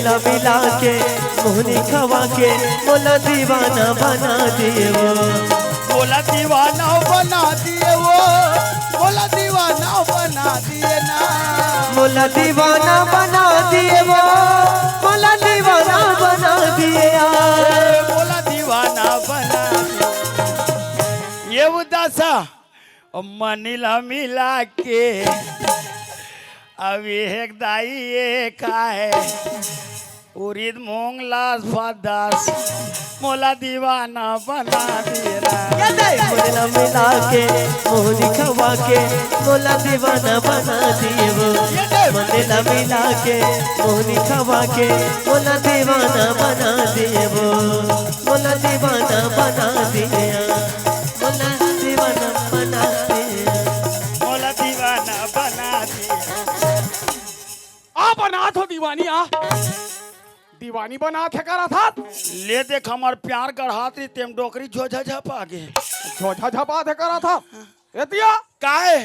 ला मिला के मोहनी खवा के मोला दीवाना बना दियो। मोला दीवाना बना दिए वो, मोला दीवाना बना दिए ना। मोला दीवाना बना दिए वो, मोला दीवाना बना दिए यार। मोला दीवाना बना दिए। ए उदासा, अब मनी ला मिला के अब एक दाई एक आए, उरिद मूंग लास फदस, मोला दीवाना बना दिए ना। ये दे। मनी ला मिला के, मोहनी खवा के, मोला दीवाना बना दिए वो। ये दे। मनी ला मिला के, मोहनी खवा के, मोला दीवाना बना दिए वो। मोला दीवाना बना दिए, मोला दीवाना बना दिए। मोला दीवाना बना दिए। आ बनात हो दीवानी, आ। दीवानी बनात हे करत हस। ले देख, हमर प्यार गढ़ात रही, तेम डोकरी झोझा झपा गे। झोझा झपात हे करत हस। एतिया। काहे?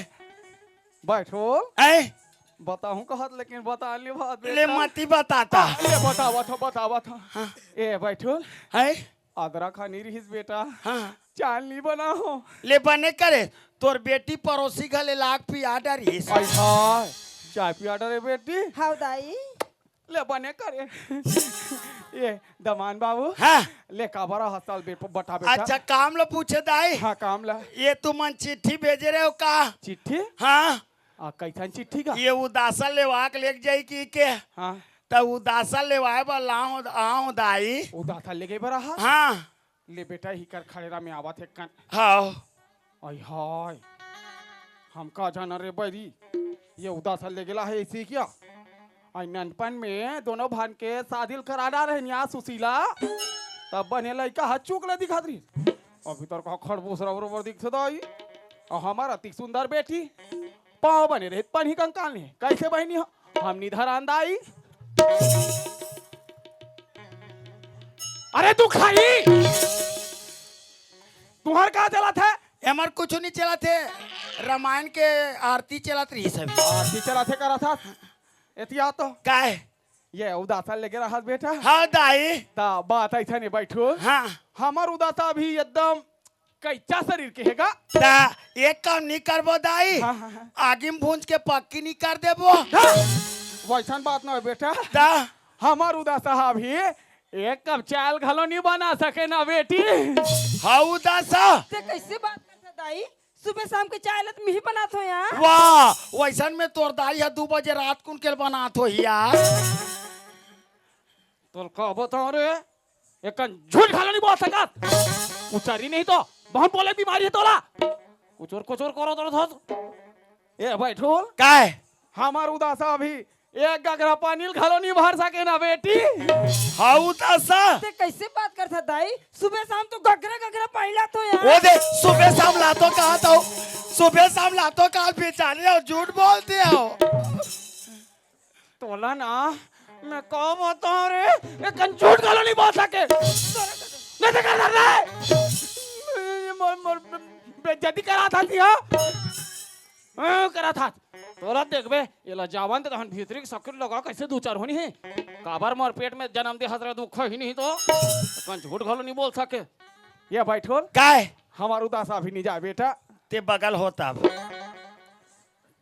बैठो। ऐ? बताहूं कहत, लेकिन बता ले बात ले बेटा। मती बताता। ले बतावत हो, बतावत हो। हाँ। ए, बैठो। ऐ? अदरक ह नी रिहिस बेटा। हाँ। चाय नी बना हो। ले बने करे, तोर बेटी पड़ोसी घर ले लाग पिया डरिस। आई हाय, चाय पिया डरे बेटी। हाव दाई। ले बने करे। ये दमान बाबू। हाँ। ले काबर हसल बे-, बता बेटा। अच्छा, काम ल पूछे दाई। हाँ, काम ल। ये तुमन चिट्ठी भेजे रहे हो का? चिट्ठी? हाँ। आ, कैसन चिट्ठी का? ये उदासा लेवा के लेके जाई की के? हाँ। त उदासा लेवाए बर लाओ, आओ दाई। उदासा लेगे बर आहा? हाँ। ले बेटा, ही कर खड़ेरा में आवत हे कन। हाँ। आई हाय, हम का जाना रे बैरी, ये उदासा ले गेला है ऐसे क्या? आई ननपन में दोनों भान के शादी ल करा डारे हन या सुशीला, तब बने लइका ह चूक ले दिखत रही। अभी तोर का खरबूस रबर दिखत दाई। और हमार अति सुंदर बेटी, पाँव बने रहे, पनही कंकाल ने, कैसे बहिनी हो? हम निधरान दाई। अरे तू खाई, तुहर का चलत हे? एमर कुछ नहीं चलत हे, रामायण के आरती चलत रही सब। आरती चलत हे करत हस? एतिया तो। काय? ये उदासा लेगे रहत बेटा। हाँ दाई। ता बात ऐसा नहीं बैठो। हाँ। हमर उदासा अभी एकदम कच्चा शरीर के हे गा। ता एक काम नहीं करबो दाई। हाँ, हाँ, हाँ। आगी में भूंज के पक्की नहीं कर देबो। हाँ। वैसन बात ना हो बेटा। ता हमर उदासा अभी एक कप चाय घलो नहीं बना सके ना बेटी। हाँ उदासा। ते कैसे बात करता दाई? सुबह शाम के चाय ल त मिही बनात हो यार। वाह, वैसन में तोर दाई ह दू बजे रात कुन के बनात हो यार। तोल का बताओ रे, एकन झूठ घलो नहीं बोल सकत। उचारी नहीं तो बहुत बोले बीमारी है तोला। कुचोर कुचोर करो तोला थोस। ए बैठो। काय? हमार उदासा अभी एक गगरा पानी ल घलो नहीं भर सके ना बेटी। हाँ उदासा। ते कैसे बात करत हस दाई? सुबह शाम तो गगरा गगरा पानी लात हो यार। ओ दे, सुबह शाम लातो कहा था, सुबह शाम लातो कहा, बेचारे हो, झूठ बोलते हो। तोला ना, मैं का बताओ रे, एकन झूठ घलो नहीं बोल सके। नहीं तो कर रे। मोर, मोर बेइज्जती करा था दिया। हाँ, करा था। तोला देखबे, एला जावन त तहन भीतरी के सकेट लगा कैसे दू चार होनी है। काबर मोर पेट में जन्म दे हजरा दुख ही नहीं तो। अपन झूठ घलो नहीं बोल सके। ये बैठोल। काय? हमार उदासा अभी नहीं जाए बेटा। ते बगल होता अब।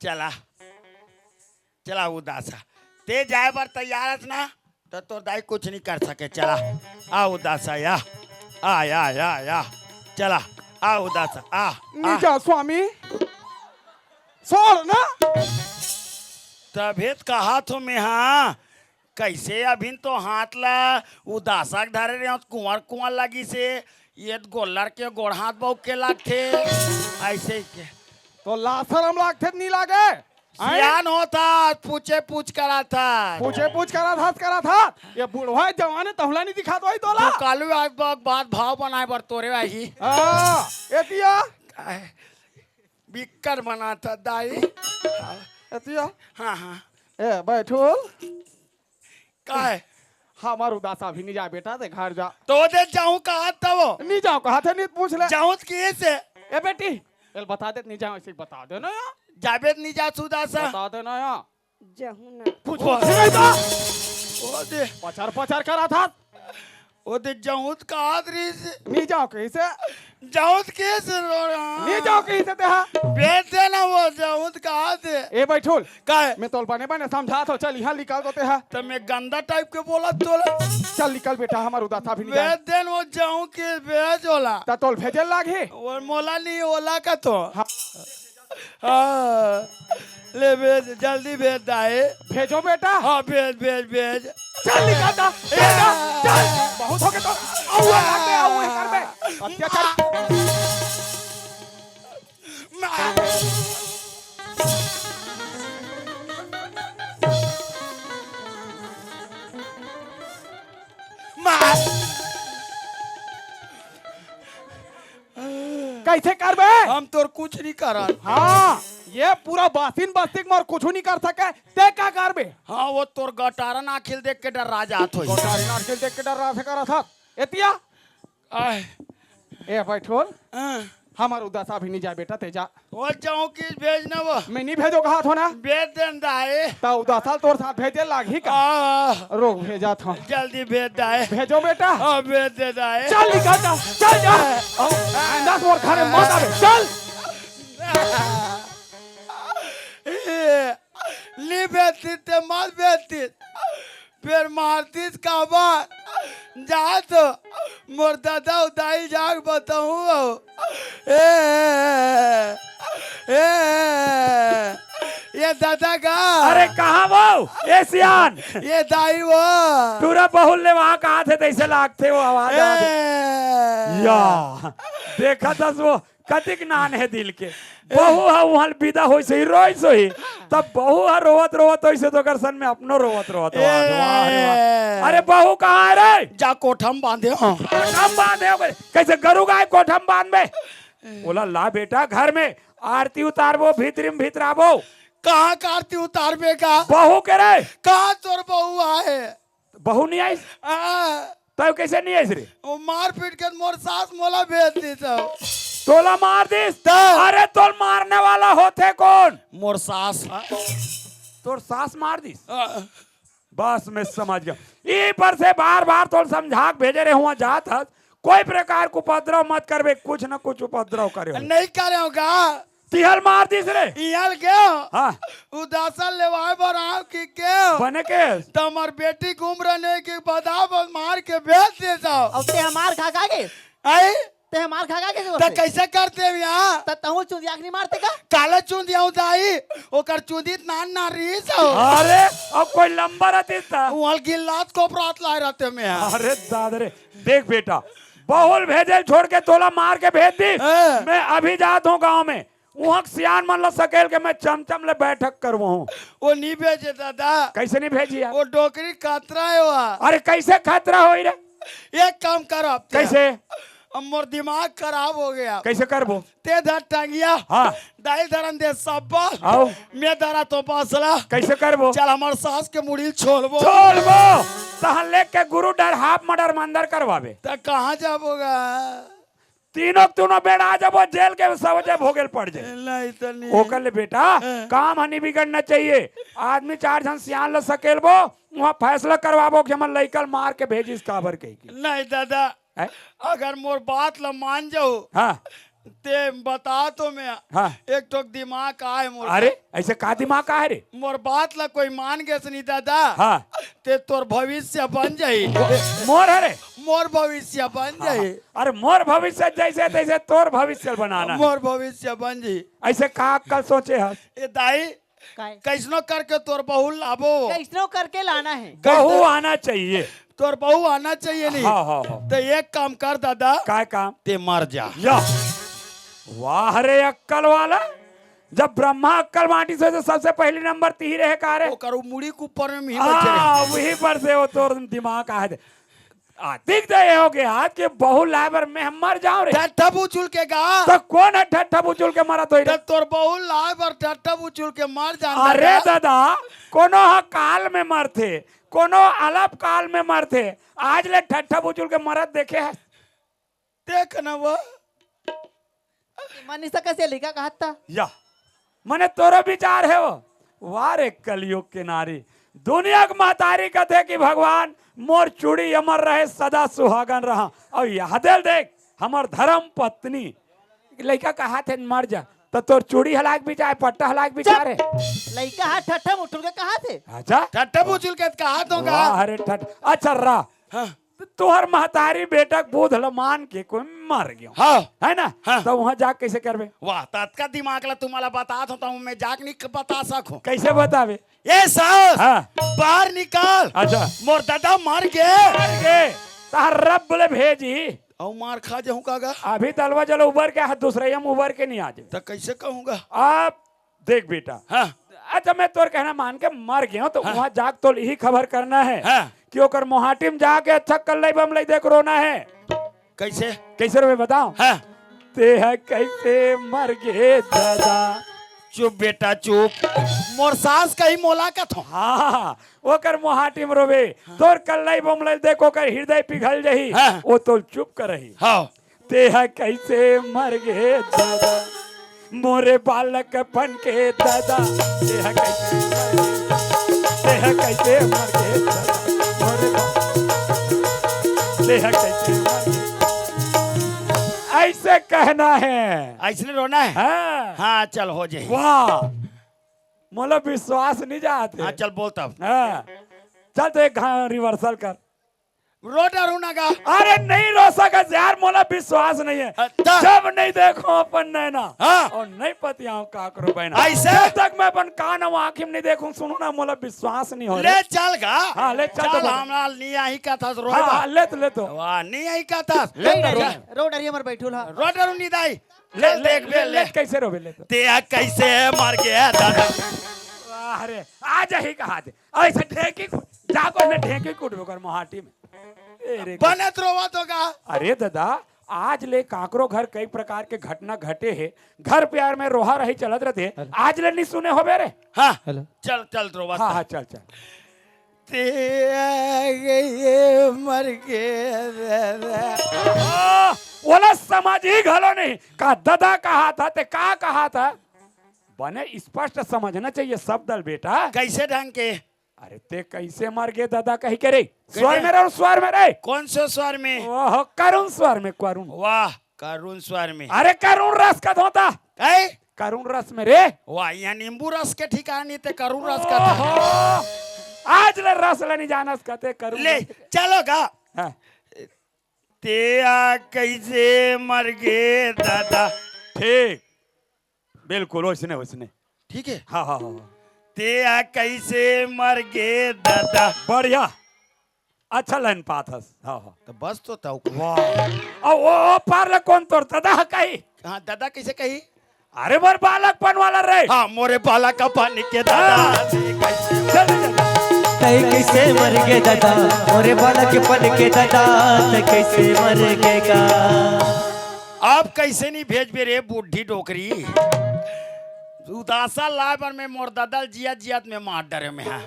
चला। चला उदासा। ते जाए बर तैयार हस ना? त तोर दाई कुछ नहीं कर सके। चला, आ उदासा, आ, आ, आ, आ, आ। चला, आ उदासा, आ, आ। नी जा स्वामी, छोड़ ना। तभे त कहा थो मैं, हाँ, कैसे अभिन तो हाथ ला उदासा के धरे रहे हो, कुंवर कुंवर लगी से, ये गोल्लर के गोड़ हाथ बउक के लगथे, ऐसे के। तो ला शरम लागथे, नहीं लागे? आय? सियान होत हस, पूछे पूछ करत हस। पूछे पूछ करत हस, करत हस। ये बुढ़वा जवान हे, तहुला नहीं दिखात होही तोला। तू कालू आज ब-, बात भाव बनाए बर तोरे आही। हाँ, एतिया। काय? बिक्कर बनात हस दाई। एतिया। हाँ, हाँ। ए, बैठोल। काय? हमार उदासा अभी नहीं जाए बेटा, ते घर जा। तो दे जाऊं कहा तब? नहीं जाओ कहा थे, नहीं पूछ ले। जाऊं त किसे? ए बेटी, एल बता दे, नहीं जाओ, ऐसे बता दे ना यार। जाबे त नहीं जास उदासा। बता दे ना यार। जाहूं ना। पूछ ओ। बस। नहीं तो। ओ दे। पचर पचर करत हस। ओ दे जाऊं त कहा रहिस। नहीं जाओ कहिसे? जाऊं त किसे रो रहा? नहीं जाओ कहिसे ते हा? भेज दे ना वो जाऊं त कहा थे। ए बैठोल। काय? मैं तोल बने बने समझात हो, चल यहाँ निकल तो ते हा। त मैं गंदा टाइप के बोलत तोला। चल निकल बेटा, हमार उदासा अभी नहीं जाए। भेज दे ना वो जाऊं के भेज ओला। त तोल भेजे लागही। वो मोला नहीं ओला का तो। हाँ। हाँ, ले भेज, जल्दी भेज दाई। भेजो बेटा। हाँ, भेज, भेज, भेज। चल निकल जा, चल जा, चल। बहुत हो गया तो, अउ करबे, अउ करबे। अत्याचार। कैसे करबे? हम तोर कुछ नहीं करन। हाँ, ये पूरा बासिन बस्ती के मोर कुछ नहीं कर सके, ते का करबे? हाँ, वो तोर गटारन आँखी ल देख के डर्रा जात होही। गटारन आँखी ल देख के डर्रा से करत हस। एतिया? आय। ए, बैठोल। हाँ। हमर उदासा भी नहीं जाए बेटा, ते जा। वो जाऊँ कि भेज ना वो। मैं नहीं भेजो कहा थो ना। भेज देन दाई। ता उदासा तोर साथ भेजे लागही का? आ। रोक भेजा थो। जल्दी भेज दाई। भेजो बेटा। हाँ, भेज दे दाई। चल निकल जा, चल जा। आ। आइंदा से मोर घरे मत आवे, चल। ए, ली भेजती ते मत भेजती। फेर मारतीस काबर? जा तो मोर ददा अउ दाई जाके बताहूँ हो। ए, ए, ये ददा का? अरे कहाँ वो? ए सियान। ये दाई वो। टूरा बहुल ले वहाँ कहाँ थे तैसे लागथे वो आवाज आथे। ए। या, देखत हस वो कतिक नान हे दिल के। बहू ह उहाँ ले बिदा होइस होही, रोइस होही। तब बहू ह रोवत रोवत होइस हे, तो ओकर सन में अपनो रोवत रोवत होही। वाह रे वाह। ए। अरे बहू कहाँ हे रे? जा कोठा म बांधे हो। कोठा म बांधे हो? कैसे गरू गाय कोठा म बांधबे? ओला ला बेटा घर में, आरती उतारबो, भीतरी म भीतराबो। कहाँ का आरती उतारबे का? बहू के रे। कहाँ तोर बहू आहे? बहू नहीं आइस? आ। तब कैसे नहीं आइस रे? वो मार पीट के मोर सास मोला भेज दिस हो। तोला मार दिस? त? अरे तोल मारने वाला होथे कोन? मोर सास। तोर सास मार दिस? आ। बस मैं समझ गया। ई पर से बार बार तोल समझा के भेजे रहे हुआ जात हस, कोई प्रकार के उपद्रव मत करबे, कुछ न कुछ उपद्रव करे हो। नहीं करे हो का? तिहल मार दिस रे। इहल के? हाँ। उदासा लेवाए बर आव कि के? बने के? त हमर बेटी के उम्र नहीं कि बता बस मार के भेज दे जाओ। अब ते हमार खा खा के? आई? ते हमार खा खा के त कैसे करते हो यहाँ? त तहूँ चुंदिया के नहीं मारते का? काले चुंदिया दाई, ओकर चुंदी नान ना रही सो। अरे, अब कोई लंबर रहती त। उहल गिल्लात को प्रात लाए रहते में। अरे दादा रे, देख बेटा, बहुल भेजे छोड़ के तोला मार के भेज दी। हाँ। मैं अभी जात हूँ गाँव में। उहाँ के सियान मन ला सकेल के मैं चमचम ले बैठक करवाहूँ। वो नहीं भेजे दादा। कैसे नहीं भेजी यार? वो डोकरी खतरा है वह। अरे कैसे खतरा होई रे? एक काम कर अब ते। कैसे? अब मोर दिमाग खराब हो गया। कैसे करबो? ते धर टंगिया। हाँ। दाई धरन दे सब्बा। आओ। मैं धरा तो बासला। कैसे करबो? चल हमर सास के मुड़ी ल छोलबो। छोलबो। तहन लेके गुरु डर हाफ मर्डर मंदर करवाबे। त कहाँ जाबो गा? तीनों के तीनों बेड़ा आ जाबो, जेल के सजा भोगेल पड़ जाए। नहीं तो नहीं। ओकर ले बेटा, हाँ। काम हनी बिगड़ना चाहिए। आदमी चार झन सियान ल सकेलबो, वहाँ फैसला करवाबो कि हमर लइका ल मार के भेजिस काबर कहि के। नहीं दादा, हैं? अगर मोर बात ल मान जाओ, हाँ। ते बता तो मैं, हाँ। एक ठोक दिमाग आए मोर। अरे, ऐसे का दिमाग आए रे? मोर बात ल कोई मान गेस नहीं दादा, हाँ। ते तोर भविष्य बन जाही। मोर हरे? मोर भविष्य बन जाही। हाँ। अरे मोर भविष्य जैसे तैसे तोर भविष्य बनाना है। मोर भविष्य बन जाही। ऐसे का अक्कल सोचे हस? ए दाई, काय? कैसनो करके तोर बहू ल लाबो। कैसनो करके लाना है। बहू आना चाहिए। तोर बहू आना चाहिए नहीं। हाँ, हाँ, हाँ। तो एक काम कर दादा। काय काम? ते मर जा। या। वाह रे अक्कल वाला। जब ब्रह्मा अक्कल बांटिस होही तो सबसे पहली नंबर तिही रहे का रे? ओकर उ मुड़ी के ऊपर में ही बैठे रहे। हाँ, वही पर से वो तोर दिमाग आ दे। आ, दिख दे हो गया आज के बहू लाए बर मैं हम मर जाऊं रे। ठट्ठा बुचुल के गा। तो कौन है ठट्ठा बुचुल के मरत होई रे? तो तोर बहू लाए बर ठट्ठा बुचुल के मर जान अरे दादा। दादा, कोनो ह काल में मरथे, कोनो अलप काल में मरथे, आज ले ठट्ठा बुचुल के मरत देखे है? देख न वो। मनीषा कैसे लिखा कहत था? या, मने तोरो विचार है वो। वाह रे कलयुग के नारी, दुनिया के महतारी कथे कि भगवान मोर चूड़ी अमर रहे, सदा सुहागन रहा। और यह दिल देख, हमर धर्म पत्नी लइका कहा थे मर जा, तो तोर चूड़ी हलाक भी जाए, पट्टा हलाक भी जा रे। लइका हा ठट्ठा बुचुल के कहा थे? अच्छा, ठट्ठा बुचुल के कहा तो का? वाह रे ठट-, अच्छा रा। हाँ। तो तोहर महतारी बेटा के बोध ल मान के कोई मर गेंव, हाँ। है ना? हाँ। त उहाँ जाके कइसे करबे? वाह, त अतका दिमाग ला तुम्हां ला बतात हों, त मैं जाके नहीं बता सकूं। कइसे बताबे? ए सास, हाँ। बाहर निकल। अच्छा। मोर ददा मर गे। मर गे। तहार रब ले भेजी। अउ मार खा जाहूं का गा? अभी त अलवा जला उबर के, हाथ दूसरा हम उबर के नहीं आ जाए। त कइसे कहूं गा? आप देख बेटा, हाँ। अच्छा, मैं तोर कहना मान के मर गेंव, त हाँ। उहाँ जाके तोला इही खबर करना हे हाँ। कि ओकर मोहाटी में जाके अच्छा कल्लई बमलई देख रोना हे। कइसे? कइसे रोबे बताओ? हाँ। तेहा कइसे मर गे ददा। चुप बेटा, चुप। मोर सास कही मोला कथों। हाँ, ओकर मोहाटी में रोबे। हाँ। तोर कल्लई बमलई देख ओकर हिरदय पिघल जाही। हाँ। ओ तोला चुप करही। हाँ। तेहा कइसे मर गे ददा, मोरे बालकपन के ददा। तेहा कइसे मर गे, तेहा कइसे मर गे ददा, मोरे बा-, तेहा कइसे मर गे। अइसे कहना हे। अइसने रोना हे? हाँ। हाँ, चल हो जाही। वाह, मोला विश्वास नहीं जात हे। हाँ, चल बोल तब। हाँ। चल त एक घांव rehearsal कर। रो डरहूं ना गा। अरे नहीं रो सकस यार, मोला विश्वास नहीं हे। हाँ, त? जब नहीं देखों अपन नैना हाँ। अउ नहीं पतियाओं काकरो बहना। अइसे? जब तक मैं अपन कान अउ आँखी में नहीं देखूं, सुनूं ना, मोला विश्वास नहीं होय रे। ले चल गा। हाँ, ले चल चल, तो। हमरा नहीं आही कथस रोए हाँ, बर। हाँ, ले तो, ले तो। वाह, नहीं आही कथस। ले तो रोए। रो डरिया मर बैठूं ला। रो डरहूं नहीं दाई। ले, चल ले, देख बे, ले, ले। ले, कइसे रोबे, ले तो। तेहा कइसे मर गे ददा। वाह रे, आ जाही कहा थे। अइसे ढेंकी कूट, जाके ओमे ढेंकी कूटबे ओकर मोहाटी में। ए रे बने त रोवत होगा। अरे ददा, आज ले काकरो घर कई प्रकार के घटना घटे हे, घर प्यार में रोहा रही चलत रथे, अरे। आज ले नहीं सुने होबे रे। हाँ, हेलो। चल, चल, रोवत हाँ, हे। हाँ, चल, चल। तेहा कइसे मर गे ददा। आ, ओला समझ ही घलो नहीं, का ददा कहा था, ते का कहा था? बने स्पष्ट समझना चाहिए शब्द ल बेटा। कइसे ढंग के? अरे ते कइसे मर गे ददा कहि के रे? कइसे? स्वर में रे, स्वर में रे। कौन से स्वर में? ओह, करुण स्वर में, करुण। वाह, करुण स्वर में। अरे करुण रस कथों त। हैं? करुण रस में रे। वाह, इहाँ नींबू रस के ठिकाना नहीं ते करुण रस का ओहो, आज ले रस ल नहीं जानस कथे करुण ले, रस। चलो गा। हाँ। तेहा कइसे मर गे ददा। ठीक, बिल्कुल ओइसने, ओइसने। ठीक हे? हाँ, हाँ, हाँ, हाँ। तेहा कइसे मर गे ददा। बढ़िया, अच्छा line पात हस। हाँ, हाँ। त बस तो तउ। वाह। अउ ओ, ओ पार ले कोन तोर ददा ह कही? हाँ, ददा कइसे कही? अरे मोर बालकपन वाला रे। हाँ, मोरे बालकपन के ददा। हाँ। चल, चल, चल। तैं कइसे मर गे ददा, मोरे बालकपन के ददा, तैं कइसे मर गे गा। अब कइसे नहीं भेजबे रे बुढ़ी डोकरी? उदासा लाय बर मैं मोर ददा ल जियत जियत मैं मार डरेंव मैं हा।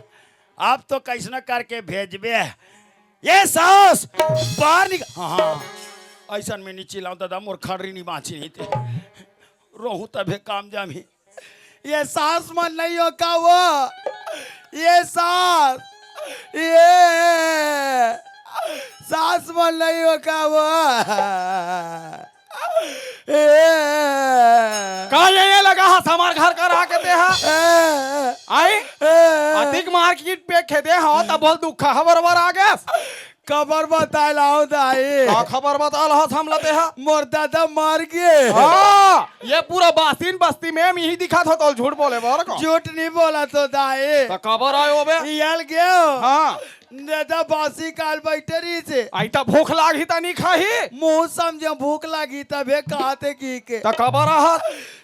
अब तो कइसनो करके भेजबे। ए सास, बाहर निक-, हाँ, हाँ। अइसन में नहीं चिल्लाओं ददा, मोर खड़री नहीं बाँची नहीं ते। रोहूं तभे काम जामी। ए सास मन नहीं हो का वो? ए सास, ए सास मन नहीं हो का वो? ए। का ये, ये लगा हस हमर घर कर आके ते हा? ए। आई? ए। अतिक मारपीट पे खेदे हव, त बोल दुख हबर बर आ गेस। खबर बताय लाव दाई। का खबर बताय लाहस हमला ते हा? मोर ददा मर गे। हाँ, ये पूरा बासिन बस्ती में मिही दिखत हो तो झूठ बोले बर का? झूठ नहीं बोला तो दाई। त काबर आयो बे? इयल गेव। हाँ। ददा बासी काल बैठे रहिसे। आई त भूख लागही त नहीं खाही। मुँह समझे भूख लागी तभे कहते की के। त काबर आहत?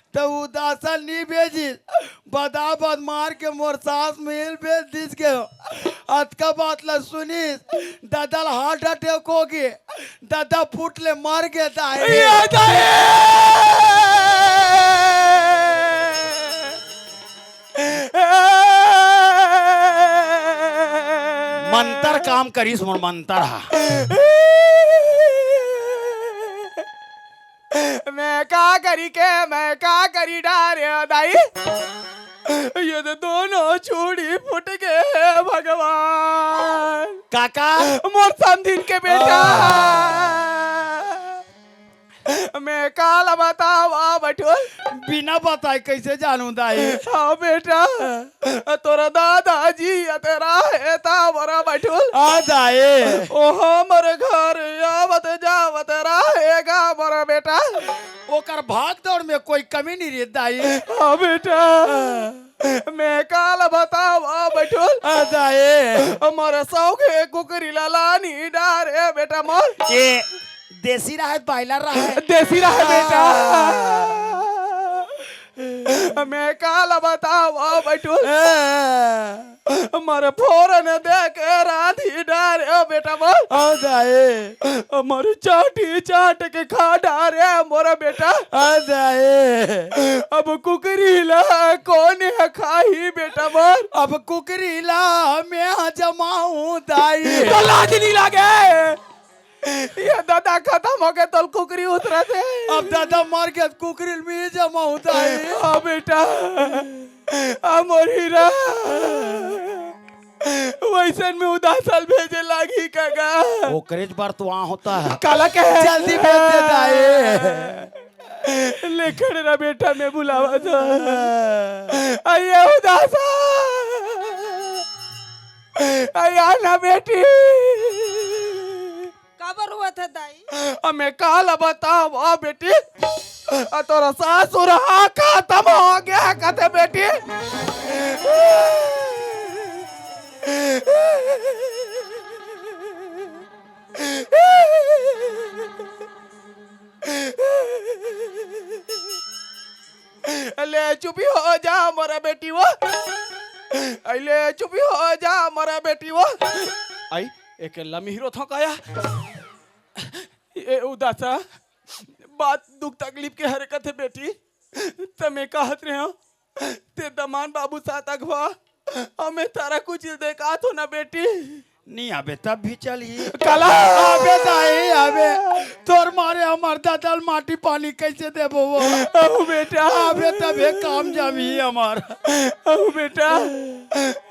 त उदासा नहीं भेजिस। बदा बद मार के मोर सास मिल भेज दिस के। अतका बात ला सुनिस। ददा ला heart attack हो गे। ददा फुट ले मर गे दाई। ये दाई। मंतर काम करिस मोर मंतर हा। मैं का करी के, मैं का करी डारे दाई। ये तो दोनों चूड़ी फुट गे, हे भगवान। काका। मोर समधिन के बेटा। आ। मैं काला बतावा बटुल। बिना बताए कइसे जानूं दाई? हाँ बेटा, तोर दादाजी अतरा हे ता मोर बटुल। आ दाई। ओ हमर घर आवत जावत रहे गा मोर अमी नहीं रे दाई। हाँ बेटा, मैं काला बताओ, आ बैठुल। आ दाई। हमारा सौ के कुकरी ला लानी डारे बेटा मोर। ये देसी रहा है, बॉयलर रहा है? देसी रहा है बेटा। हाँ। मैं काला बताओ, आ बैठुल। हाँ। मोर फोरन दे के रांधी डारे, ओ बेटा मोर। हाँ दाई। मोर चाटी चाट के खा डारे, मोर बेटा। हाँ दाई। अब कुकरी ला कोन ह खाही, बेटा मोर? अब कुकरी ला मैं जमाऊं दाई। तो लाज नहीं लागे? ये दादा खतम हो गए, तोल कुकरी उतरत हे। अब दादा मर गए, कुकरी में जमा होता है। हाँ बेटा, आ मोर हीरा, वैसन में उदासल भेजे लागी का गा? ओकरेच बर तो आ होता है। काला कहे? जल्दी भेज दे दाई। ले खड़े रह बेटा, मैं बुलावा तो। आइए उदासा, आइया ना बेटी। काबर हुआ था दाई? अमे काला बताओ बेटी, आ तोरा सासुर हा खतम हो गया कथे बेटी। ले चुपी हो जा मोरा बेटी वो। आई ले चुपी हो जा मोरा बेटी वो। आई, एके लमिहरो थो काया। ए उदासा, बात दुख तकलीफ के हरकत है बेटी। तमे कहत रहे हो, ते दमान बाबू साथ अगवा, हमें तारा कुछ देखा तो ना बेटी। नहीं आबे तब भी चली। काला। आबे दाई, आबे। तोर मारे हमार दादा ल माटी पानी कैसे देबो वो? अहो बेटा। आबे तब हे काम जामी हमार। अहो बेटा,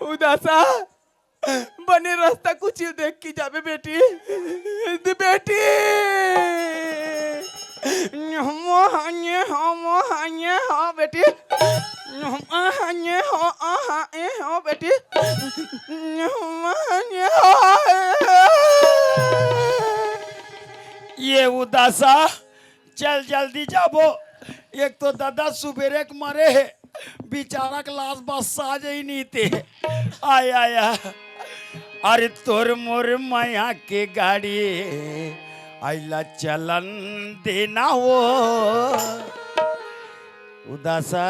उदासा, बने रास्ता कुछ देख के जाबे बेटी। दे बेटी। हम हने, हम हने, हाँ बेटी। हम हने, हो, आहा, ए, हो बेटी। हम हने, हो, ए। ये उदासा, चल जल्दी जाबो। एक तो दादा सुबेरे के मरे हे, बेचारा के लाश बस साजे ही नहीं ते। आय, आय, आय। अरे तोर मोर मया के गाड़ी, आइला चलन देना वो। उदासा,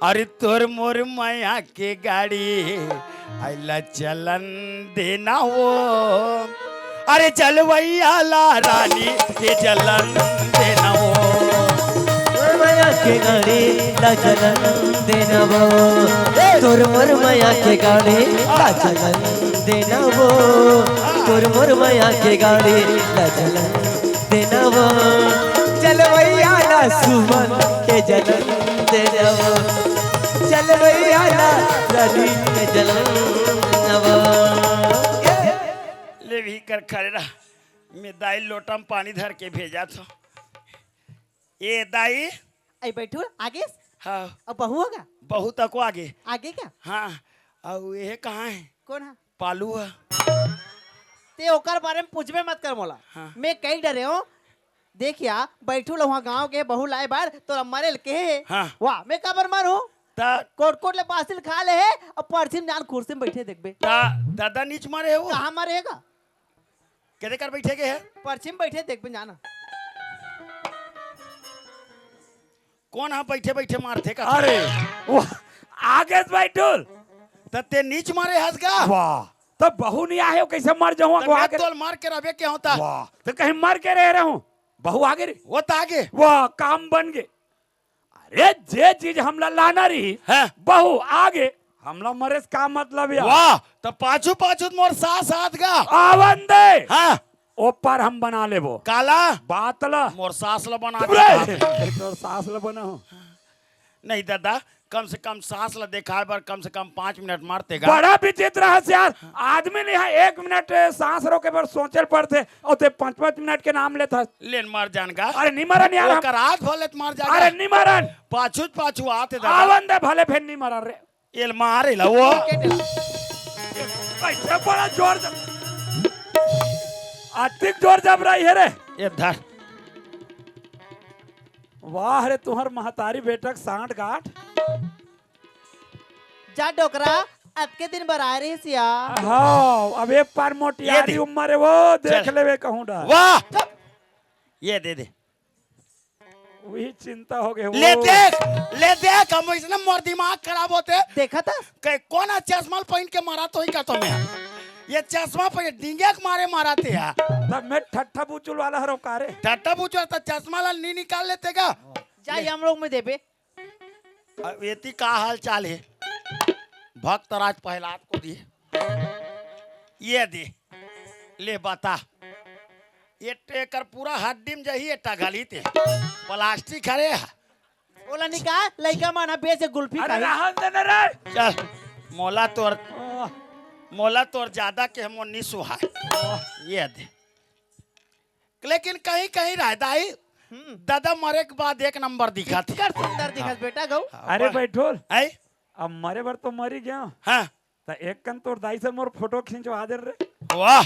अरे तोर मोर मया के गाड़ी, आइला चलन देना वो। अरे चलवैया ला रानी के जलन देना वो। तोर मया के गाड़ी ला जलन देना वो। तोर मोर मया के गाड़ी ला जलन देना वो। तोर मोर मया के गाड़ी ला जलन देना वो। चलवैया ला सुमन के जलन देना वो। चलवैया ला रवि के जलन देना वो। ले भी कर खड़े रह, मैं दाई लोटा में पानी धर के भेजा था। ए दाई। आई बैठू आगे। हाँ। अब बहू होगा? बहू तक आगे। आगे क्या? हाँ। और ये कहाँ है? कौन है? पालू है। ते ओकर बारे में पूछबे मत कर मोला। हाँ। मैं कई डरे हूँ। देखिया, बैठू लो वहाँ गाँव के बहू लाए बार, तोला मरे ल कहे हे। हाँ। वाह, मैं काबर मरूँ? ता कोट कोट ले बासिल खा ले हे, अब परछिम जान कुर्सी में बैठे देखबे। ता दादा नीच मरे हे वो। कहाँ मरे हे गा? केदे कर बैठे के हे? परछिम बैठे देखबे जाना। कौन हा बैठे बैठे मारथे का? अरे, वो आगे से बैठुल। त ते नीच मारे हस गा? वाह, त बहू नहीं आहे, वो कैसे मर जाऊँ? त वो मैं आगे तोल मार के रबे के होता। वाह, त कहीं मर के रह रहूं, बहू आगे रे। वो त आगे। वाह, काम बन गे। अरे, जे चीज हमला लाना रही, हाँ। बहू आगे, हमला मरे से का मतलब यार? वाह, त पाछू पाछू मोर सास आत गा। आवन दे। हाँ। ओ पार हम बना लेबो। काला? बात ला। मोर सास ला बना अरे! दे। तोर सास ला बनाओ। नहीं दादा, कम से कम सास ला देखाए बर कम से कम पाँच मिनट मारते गा। बड़ा विचित्र है यार। आदमी नहीं है, एक मिनट सांस रोके बर सोचे पड़ते, और ते पाँच पाँच मिनट के नाम लेता है। लेन मार जान गा। अरे नहीं मरन यार हम। ओकर हाथ भले त मार जान अरे गा। नहीं मरन। पाछू पाछू आते दादा। आवन दे भले फिर नहीं मरन रे। एल मारे ला वो। कैसे बड़ा जोर जब, अतिक जोर जब रही है रे। ये धर। वाह रे, तुहर महतारी बेटा के सांठ गांठ। जा डोकरा, अतके दिन बर आए रहिस या। हाँ, अब एक पार मोटियारी दे। उम्र है वो, देख चल। लेवे कहूँ डा। वाह, ये दे दे। वही चिंता हो गए वो। ले देख, ले देख, हम इसने मोर दिमाग खराब होते। देखा था? कई कौन है चश्मा पहन के मारा तो ही का तुम्हें? ये चश्मा पहन डींगे के मारे मारा थे यार। तब मैं ठट्ठा बुचुल वाला हरो का रे। ठट्ठा बुचुल तो चश्मा ला नी निकाल लेते का? जा ये हम लोग में देबे। अब एती का हाल चाल है? भक्तराज प्रहलाद को दिए, ये दे, ले बता। ये एकर पूरा हड्डी में जही एटा गली ते प्लास्टिक हरे है। ओला निकाल, लइका मन ह बेच गुल्फी अरे खाही। रहन दे ना रे। चल, मोला तोर मोला तोर ज्यादा के मोर नी सुहाय। ये दे। लेकिन कहीं कहीं रह दाई, दादा मरे के बाद एक नंबर दिखा थे। कर सुंदर दिखत बेटा गौ। अरे बैठोल, आई? अब मरे बर तो मरी गया। हाँ। त एक कन तोर दाई से मोर फोटो खींचवा दे रे। वाह,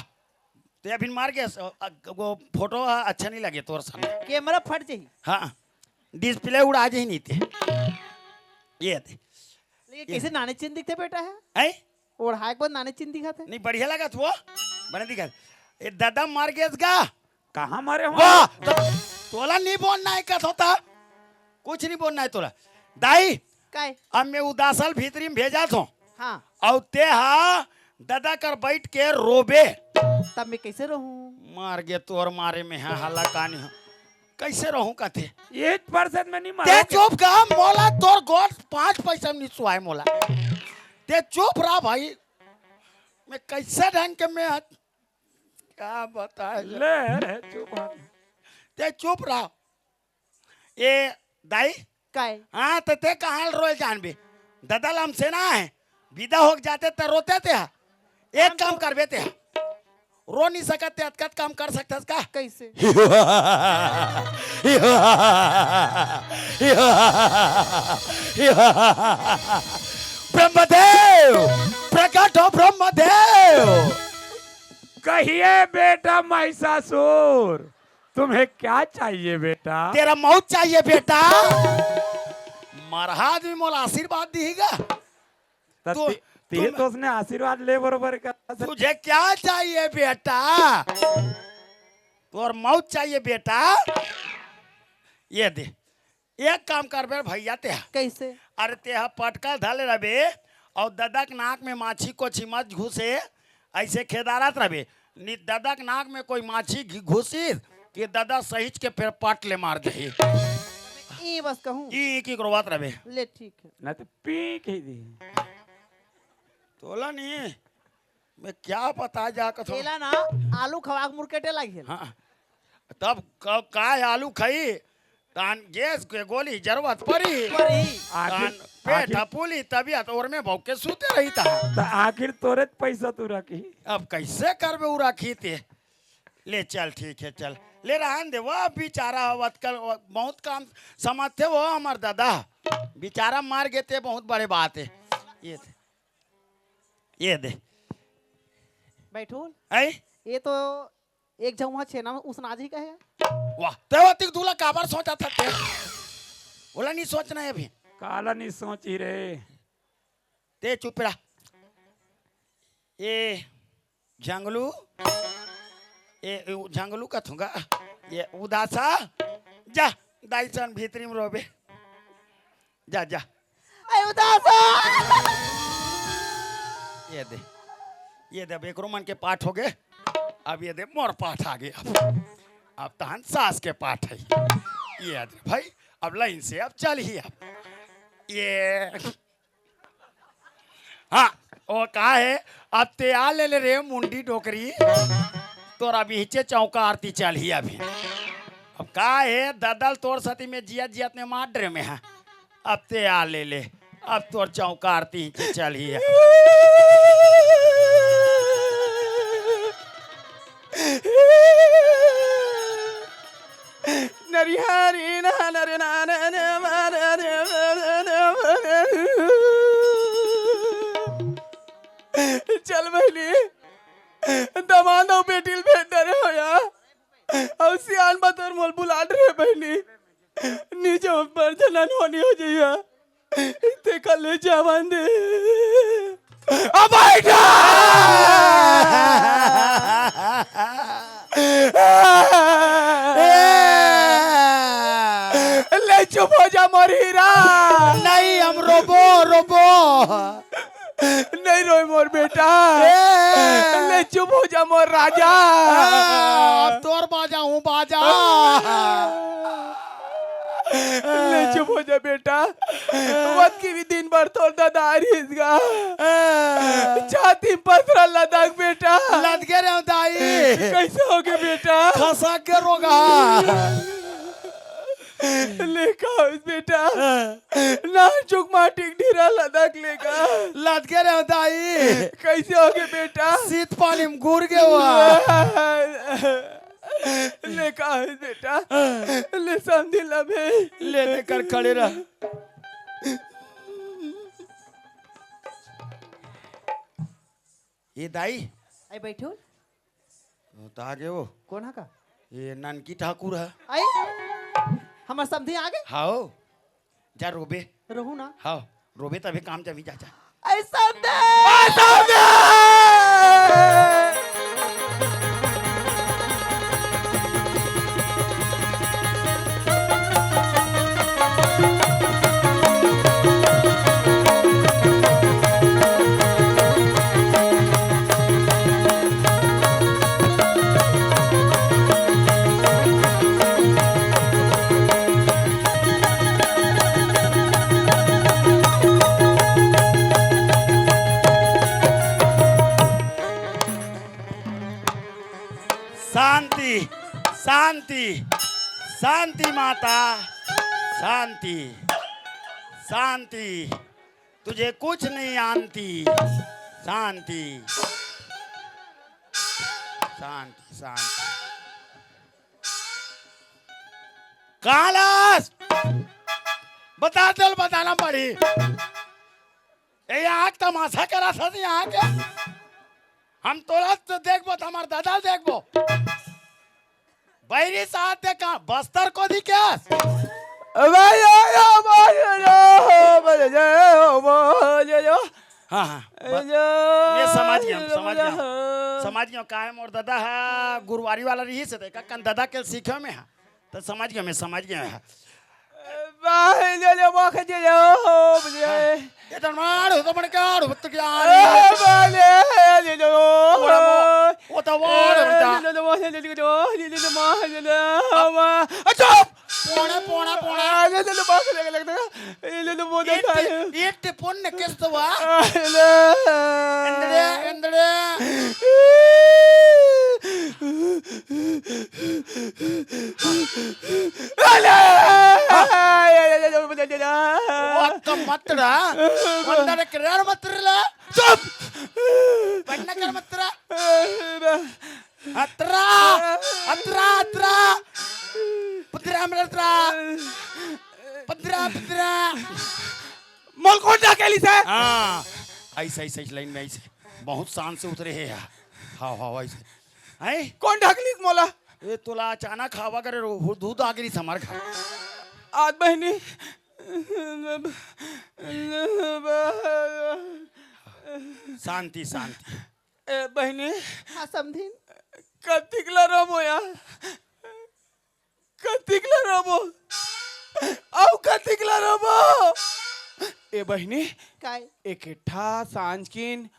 ते अभी मार गया। वो फोटो अच्छा नहीं लगे तोर सामने। कैमरा फट जाही। हाँ, डिस्प्ले उड़ा जाही नहीं ते। ये दे। लेकिन कैसे नाने चिन दिखते बेटा है? आई? ओढ़ाए के बाद नाने चिन दिखत है। नहीं, बढ़िया लगा तू। बने दिखा। ए दादा मार गया इसका। कहाँ मरे हो? वाह, तो तोला नहीं बोलना है कथ होता। कुछ नहीं बोलना है तोला। दाई, काय? अब मैं उदासल भीतरी में भेजा थो। हाँ। और ते हा दादा कर बैठ के रोबे। तब मैं कैसे रहूं? मार गे तोर मारे में है हल्ला कानी हो। कैसे रहूं कथे? एक परसेंट में नहीं ते मारा। चुप गा, मोला तोर गोट पाँच पैसा नहीं सुहाय मोला। ते चुप रहा भाई। मैं कैसे ढंग के मैं क्या बताए? ले रे चुप हो। ते चुप रहा। ए दाई, काय? हाँ, तो ते कहाँ रोए जानबे? दादा लम से ना है, विदा होके जाते त रोते ते हा। एक काम करबे ते हा। रो नहीं सकत ते अतकत काम कर सकथस का? कैसे? ब्रह्मदेव, प्रकट हो ब्रह्मदेव। कहिए बेटा महिषासुर, तुम्हें क्या चाहिए बेटा? तेरा मौत चाहिए बेटा। मरहा आदमी मोला आशीर्वाद दीगा। त तू- ती- तीर तुम- तो उसने आशीर्वाद ले बरोबर का। तुझे क्या चाहिए बेटा? तोर मौत चाहिए बेटा। ये दे, एक काम करबे भैया ते। कैसे? अरे ते हा पटका धले रहबे और ददा के नाक में माछी कोछी मत घुसे, ऐसे खेदारत रहबे। नी ददा के नाक में कोई माछी घि- घुसी कि ददा सहिज के पेड़ पट ले मार दे। ई बस कहूं। ई की रोवत रहबे। ले ठीक है। ना तो पी कही दी। तोला नहीं, मैं क्या पता जा कथो। केला ना, आलू खवा के मुरकेटे लागी है। हाँ, तब क- काय आलू खाई? तान गैस के गोली जरूरत पड़ी। पर ही तान आखिर पेट फूली तबियत और में भौके सूते रही था। तो आखिर तोरे पैसा तू रखी। अब कैसे करबे उ रखी ते? ले चल, ठीक है, चल। ले रहन दे, वह बेचारा अतकल बहुत काम समझते वो हमर दादा। बेचारा मार गे ते बहुत बड़े बात है। ये दे, ये दे। बैठूल। ऐ? ये तो एक झउहा छेना में उसना जी का है। वाह, ते वतिक दूला काबर सोचा था ते? बोला नहीं सोचना है अभी। काला नहीं सोची रे। ते चुप रहा। ए झंगलू, ए उ झंगलू का थूंगा। ये उदासा, जा दाई सन भीतरी में रोबे। जा, जा। अरे उदासा। ये दे, ये दे, अब एकरो मन के पाठ हो गए। अब ये दे, मोर पाठ आ गए। अब, अब तहन सास के पाठ है। ये दे भाई, अब लाइन से अब चल ही अब। ये हाँ, वो का है, अब ते आ ले ले रे मुंडी डोकरी, तोर अभी हिचे चौका आरती चल ही अभी। अब का है, ददल तोर सती में जियत जियत में मार डरे में है। अब ते आ ले ले, अब तोर चौका आरती हिचे चल ही है। नरिहरी ना नरे ना नरे मारे रे मारे रे मारे। चल बहिनी, दमांद अउ बेटी ल भेज डरे हो या। अउ सियान बा तोर मोल बुला डरे बहिनी। नीचे ऊपर जलन होनी हो जाइया। तेखर ले जावन दे। अब बैठा। ले चुप हो जा मोर हीरा। नहीं, हम रोबो, रोबो। नहीं रोए मोर बेटा। ए! ले चुप हो जा मोर राजा। आ, अब तोर बाजा हूँ बाजा। ले चुप हो जा बेटा। वत की भी दिन भर तोर दादा आ रही इसका। छाती पथरा लदक बेटा। लद गे रे दाई। कैसे हो गए बेटा? खसा के रोगा। ले का होइस बेटा? हाँ। नानचुक माटी के ढीरा लदक ले का। लद गे रे दाई। कैसे हो गए बेटा? सीत पानी में घुर गए हुआ। ले का होइस बेटा? हाँ। ले समझी ला बे। ले दे कर खड़े रह। ये दाई। आई बैठो। त आगे वो। कौन हा का? ये ननकी ठाकुर हा। आई, हमर समधी आगे। हाओ, जा रोबे। रहू ना। हाओ, रोबे तभे काम जमी, जा, जा। आई समधी। आई समधी। शांति, शांति, शांति माता, शांति, शांति। तुझे कुछ नहीं आंती। शांति, शांति, शांति। कालस, बता दे, बताना पड़ी। ए, यहाँ के तमाशा करा था यहाँ के। हम तोला तो देखबो, तो हमार दादा देखबो। बैरी साथ देखा, बस्तर को दी क्या? भाई, आयो, भाई, आयो, भाई, आयो, भाई, आयो। हाँ, हाँ, ब-, मैं समझ गया, समझ गया। समझ गया, काहे मोर दादा हा, गुरुवारी वाला रही से देखा, कन दादा के सीखे में हा। तो समझ गया, मैं समझ गया हा। बाहे ले ले, बाखे ले ले, ओ, बजे। हाँ। ये तो मार, हो तो मन क्या, हो तो क्या, ए, बाले, ले ले, ओ। वो तो मार, ए, बेटा। ले ले, बाहे ले ले, ले ले, मार, ले ले, अब मार। आ, चुप! पोड़ा, पोड़ा, पोड़ा। आ, ले ले, बाखे ले ले, ले ले, वो ये देखा टे-, ले। ये टिपुन ने किस तो वा? आ, ले। इंद्रिया, इंद्रिया। अरे! ओ, तो मत रहा। अंदर एक रेल मत रहा। चुप! पन्ना कर मत रहा। अतरा! अतरा, अतरा! पुतरा, मेरा अतरा! पुतरा, पुतरा! मोल कौन ढकेलिस हे? हाँ, ऐसे, ऐसे, ऐसे लाइन में ऐसे। बहुत शान से उतरे हे यार। हाँ, हाँ, ऐसे। हैं? कौन ढकेलिस मोला? ए, तोला अचानक हवा करे रो, हु-, धूध आ गिरिस हमर घर। आज बहिनी। शांति, शांति। ए, बहिनी। हाँ, समधिन। कतिक ला रोबो यार? कतिक ला रोबो? अउ कतिक ला रोबो? ए बहिनी, काय? एक ठा सांझकिन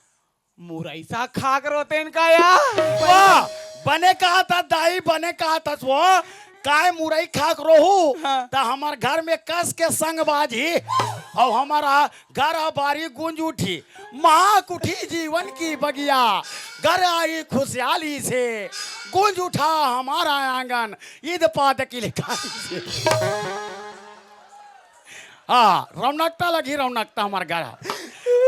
मुरई साग खा के रोतेन का या? वाह, बने कहा था दाई, बने कहा था वो। काय मुरई खा के रोहू, हाँ। त हमर घर में कस के संग बाजी, अउ हमर घर ह बारी गूंज उठी, महक उठी जीवन की बगिया, घर आई खुशहाली से, गूंज उठा हमारा आंगन, ईद पाद की लिखाई से। हाँ, रौनकता लगी, रौनकता हमर घर ह।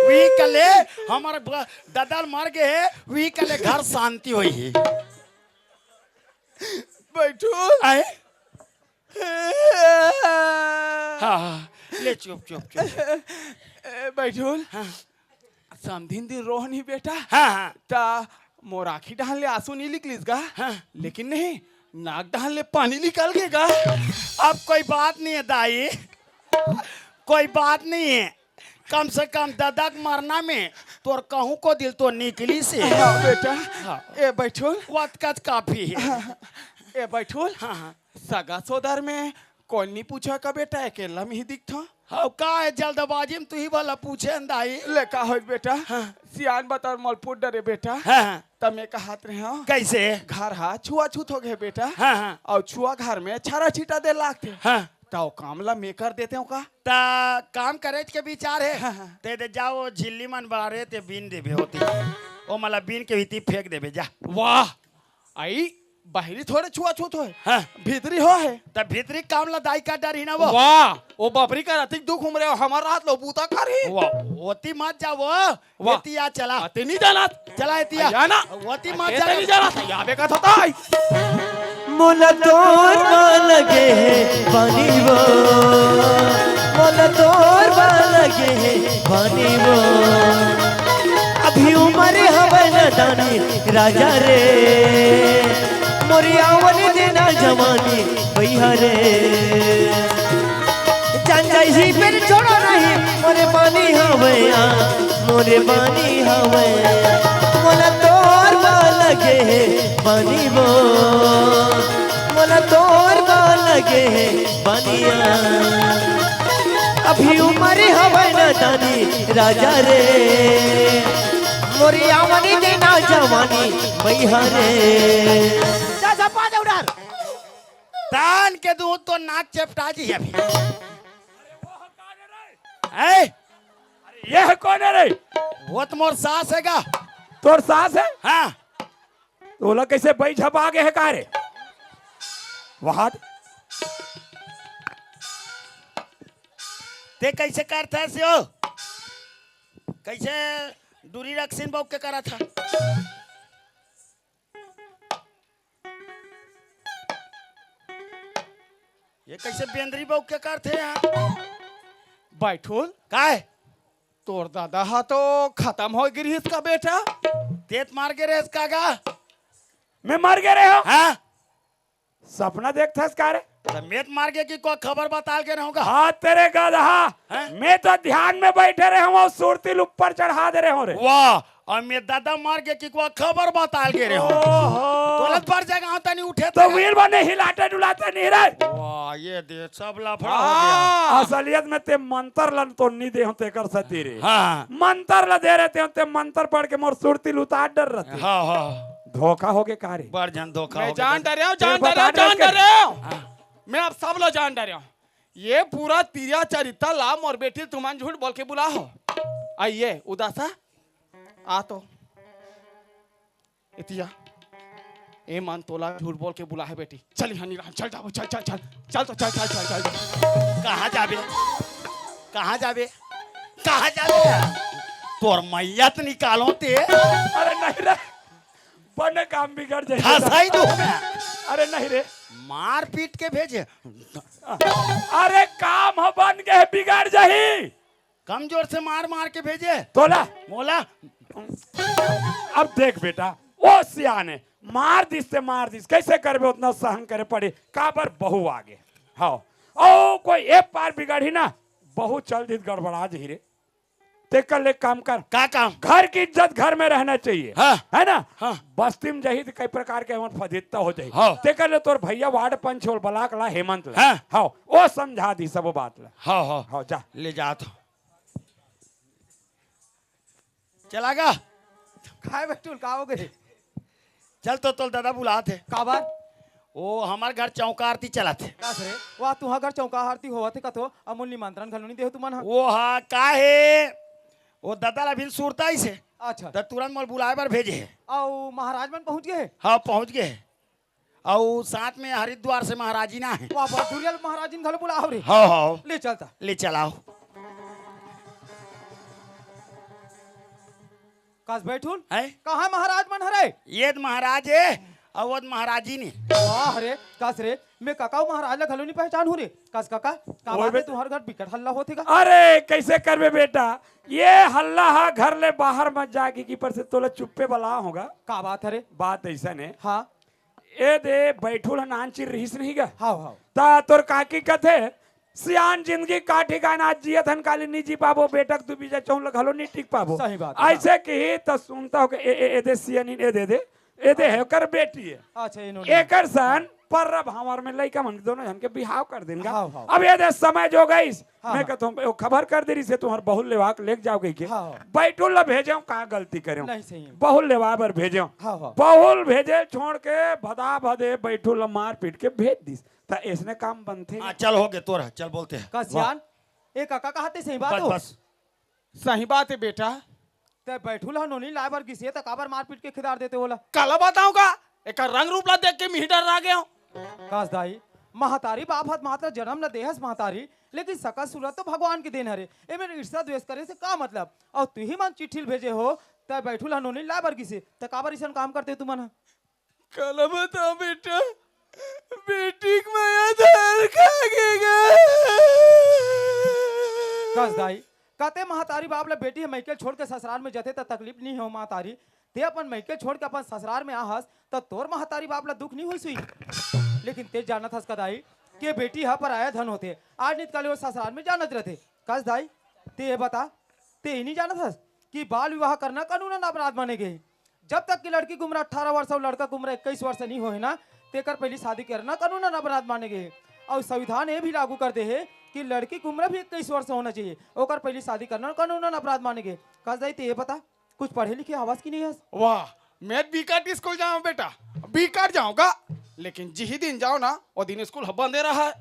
वही कले हमर ब-, ददल मर गए हे, वही कले घर शांति होई हे। बैठू। आए? हाँ, हाँ, ले चुप, चुप, चुप। ए, बैठुल। हाँ। समधिन दिन रोहनी बेटा। हाँ, हाँ। त मोर आँखी डाहन ले आंसू नी निकलिस गा। हाँ। लेकिन नहीं, नाक डहन ले पानी निकल गे गा। अब कोई बात नहीं है दाई, कोई बात नहीं है। कम से कम ददा के मरना में तोर कहूँ को दिल तो निकली से। हाँ बेटा। हाँ। ए बैठुल। वतकच काफी है। हाँ। ए बैठुल। हाँ, हाँ। सगा सोदर में कोन नी पूछा का बेटा, अकेला में ही दिखथा। हाँ, का है जल्दबाजी में तू ही वाला पूछे न दाई? ले का होइस बेटा? हाँ। सियान बता मलपुट डरे बेटा। हाँ, हाँ। त मैं कहत रहे हूँ। कैसे? घर हा छुआछूत हो गए बेटा। हाँ, हाँ। अउ छुआ घर में छरा छीटा दे लागथे। हाँ। त ओ काम ला मैं कर देते हूँ का? त काम करे के विचार है। हाँ, हाँ। ते दे जाओ झिल्ली मन बारे ते बीन देबे होती। ओ मला बीन के भीती फेंक देबे जा। वाह। आई बाहरी थोड़े छुआछूत होए। हाँ। भीतरी हो है। त भीतरी काम ला दाई का डरही ना वो। वाह, ओ बापरी का रातिक दुख उमरे, हमर रात लो बूता करही। वाह, ओती मत जा वो। वाह। एती आ चला। अते नहीं जाना। चला एती आ। या ना। ओती मत अते जा। नहीं जाना। या बेका था ताई। मोला तोर मा लगे हे पानी वो, मोला तोर मा लगे हे पानी वो। अभी उमर हवय नदानी राजा रे, मोर आवन देना जवानी भैया रे। जान जाही फिर छोड़ा नहीं, मोरे पानी हवया, मोरे पानी हवया। मोला तोर मा लगे हे पानी वो, मोला तोर मा लगे हे पानिया। अभी उमर हवय नदानी राजा रे, मोरी आवन देना जवानी भैया रे। जा सपा दे उड़ार। तान के दूध तो नाक चेपटा जी अभी। ए? अरे, यह कौन है रे? वो तो मोर सास है का? तोर सास है? हाँ। तोला कैसे बई झपा गे हे का रे? वहाद। ते कैसे करता से हो? कैसे दूरी रखसिन बउक के करा था? ये कैसे बेंदरी बउक के करथे यार? बैठुल। काय? तोर दादा हा तो खतम हो गिरिस का बेटा। तेत मर गे रेहेस का गा? मैं मर गे रेहेंव। हाँ? सपना देखथस का रे? त मैं त मर गे कि कोई खबर बताल के रहूंगा। हाँ तेरे गधा। हैं? मैं तो ध्यान में बैठे रेहेंव अउ सुरती ल ऊपर चढ़ा दे रेहेंव रे। वाह, अउ मैं दादा मर गे कि कोई खबर बताल के रहूं। ओहो। तोला त बर जगह तनी उठे तो त। वीर बने हिलाते डुलाते नहीं रे। वाह, ये दे सब लफड़ा हो गया। हाँ। असलियत में ते मंतर लन तो नहीं दे हों तेकर सती रे। हाँ। मंतर ल दे रहते हों ते मंतर पढ़ के मोर सुरती ल उतार डर रहते। हाँ, हाँ। धोखा हो गे का रे? बड़ जान धोखा मैं हो गे जान दादा। डरे हूँ, ते जान बता डरे हूँ, डर जान के। डरे हूँ। हाँ। मैं अब सब लो जान डरे हूँ। ये पूरा तिरिया चरित्ता ला मोर बेटी तुमन झूठ बोल के बुला हो। आइए उदासा, आ तो। इतिया, ए मन तोला झूठ बोल के बुला है बेटी। चल यहाँ निरान, चल जाओ, चल, चल, चल। चल तो, चल, चल, चल, चल। कहाँ जाबे? कहाँ जाबे? कहाँ जाबे? तोर मैया त निकालो ते। अरे नहीं रे, बने काम बिगड़ जाही। धसाई दो। अरे नहीं रे। मार पीट के भेजे। अरे काम ह बन के बिगड़ जाही। कमजोर से मार मार के भेजे। तोला। मोला। अब देख बेटा, ओ सियाने, मार दिस ते मार दिस, कैसे करबे उतना सहन करे पड़े, काबर बहू आगे। हाँ, ओ कोई एक पार बिगड़ही ना, बहू चल दिस गड़बड़ा जही रे। तेकर ले काम कर। का काम? घर की इज्जत घर में रहना चाहिए। हाँ। है ना? हाँ। बस्ती में जाही त कई प्रकार के हमर फजीहत हो जाही। हाँ। तेकर ले तोर भैया वार्ड पंच होल, ब्लॉक ला, हेमंत ला। हाँ। हाँ, ओ समझा दी सब बात ला। हाँ, हाँ। हाँ, जा। ले जात हूँ। चला गा। काय बैठुल, का हो गे? चल तो तोल दादा बुलात हे। काबर? ओ, हमर घर चौका आरती चलत हे। कस रे? वाह, तुहा घर चौका आरती होवत हे कथो, अउ मोला निमंत्रण घलो नी देहो तुमन ह। ओ हा, का हे? ओ दादा ला अभी सुरता ही से। अच्छा। त तुरंत मोला बुलाए बर भेजे हे। अउ महाराज मन पहुंच गे हे? हाँ, पहुंच गे हे। अउ साथ में हरिद्वार से महाराजिन आहे। वाह, वाह, दुरिया ले महाराजिन घलो बुलाओ रे। हाँ, हाँ। ले चलता। ले चलाओ। कस बैठुन? हैं? कहाँ महाराज मन हरे? ये त महाराज हे, अउ वो त महाराजिन हे। वाह रे, कस रे, मैं कका अउ महाराज ला घलो नी पहचान हूँ रे। कस कका, का ओए बात हे, बे- तुहर घर बिकट हल्ला होथे गा? अरे, कैसे करबे बेटा, ये हल्ला हा घर ले बाहर मत जाके की पर से तोला चुप्पे बला होगा। का बात हरे? बात ऐसन हे। हाँ। ए दे, बैठुल ह नान चिर रिहिस नहीं गा। हाव, हाव। त तोर काकी कथे, "सियान जिंदगी का ठिकाना, आज जियत हन, काली नी जी पाबो, बेटा के दुबीजा चौंला घलो नी टिक पाबो।" सही बात है। अइसे किही त सुनता हो के, ए, ए, ए दे सियानिन, ए दे दे, ए दे हे ओकर बेटी हे। अच्छा, इन्होंने एकर सन पर्रा भांवर में लइका मन दोनों झन के बिहाव कर देन गा। हाव, हाव। अब ए दे समय जो गइस, हाँ, मैं हाँ। कहत हूँ, ओ खबर कर दे रहिस हे, तुम्हर बहू ल लेवा के लेके जाव कहिके। हाँ, हाँ। बैठुल ला भेजेंव, का गलती करेंव? नहीं, सही है। बहू ल लेवा बर भेजेंव। हाँ, हाँ। बहू ल भेजे छोड़ के भदा भदे बैठुल ला मार पीट के भेज दिस। त अइसने काम बनथे? हाँ, चल, हो गे तोर, चल बोलते हैं। का सियान? ए काका, कहाथे सही बात बस, हो? बस। सही बात हे बेटा। तैं बैठुल ह नोनी लाय बर गिस हे, त काबर मार पीट के खेदार देते ओला? काला बतावंव गा, एकर रंग रूप ला देख के मिही डर्रा गेंव। कस दाई, महतारी बाप ह त मात्र जनम न देहस महतारी, लेकिन सकल सूरत तो भगवान के देन हरे। एमेर ईर्ष्या द्वेष करे से का मतलब? अउ तुही मन चिट्ठी ल भेजे हो, तैं बैठुल ह नोनी लाय बर गिस हे, त काबर अइसन काम करते तुमन ह? काला बतावंव बेटा, बेटी के मया धार खा गे गा। कस दाई, कते महतारी बाप ला बेटी ह मइके ल छोड़ के ससुरार में जथे त तकलीफ नी हो महतारी। तैं अपन मइके ल छोड़ के अपन ससुरार में आहस त तोर महतारी बाप ला दुख नी होइस होही। लेकिन तैं जानत हस का दाई के बेटी ह पराया धन होथे। आज नी त काली ओ ससुरार में जानत रथे। कस दाई, तैं ए बता, तैं ए नी जानत हस कि बाल विवाह करना कानूनन अपराध माने गे हे? जब तक कि लड़की के उम्र अठारह वर्ष अउ लड़का के उम्र इक्कीस वर्ष नहीं होए ना, तेकर पहिली शादी करना कानूनन अपराध माने गे हे। अउ संविधान ये भी लागू कर दे हे कि लड़की के उम्र भी इक्कीस वर्ष होना चाहिए, ओकर पहिली शादी करना कानूनन अपराध माने गे हे। कस दाई, तैं ये बता, कुछ पढ़े लिखे हवस कि नहीं हस? वाह, मैं बिकट स्कूल जावंव बेटा, बिकट जावंव गा, लेकिन जिही दिन जावंव ना, ओ दिन स्कूल ह बंदे रहय।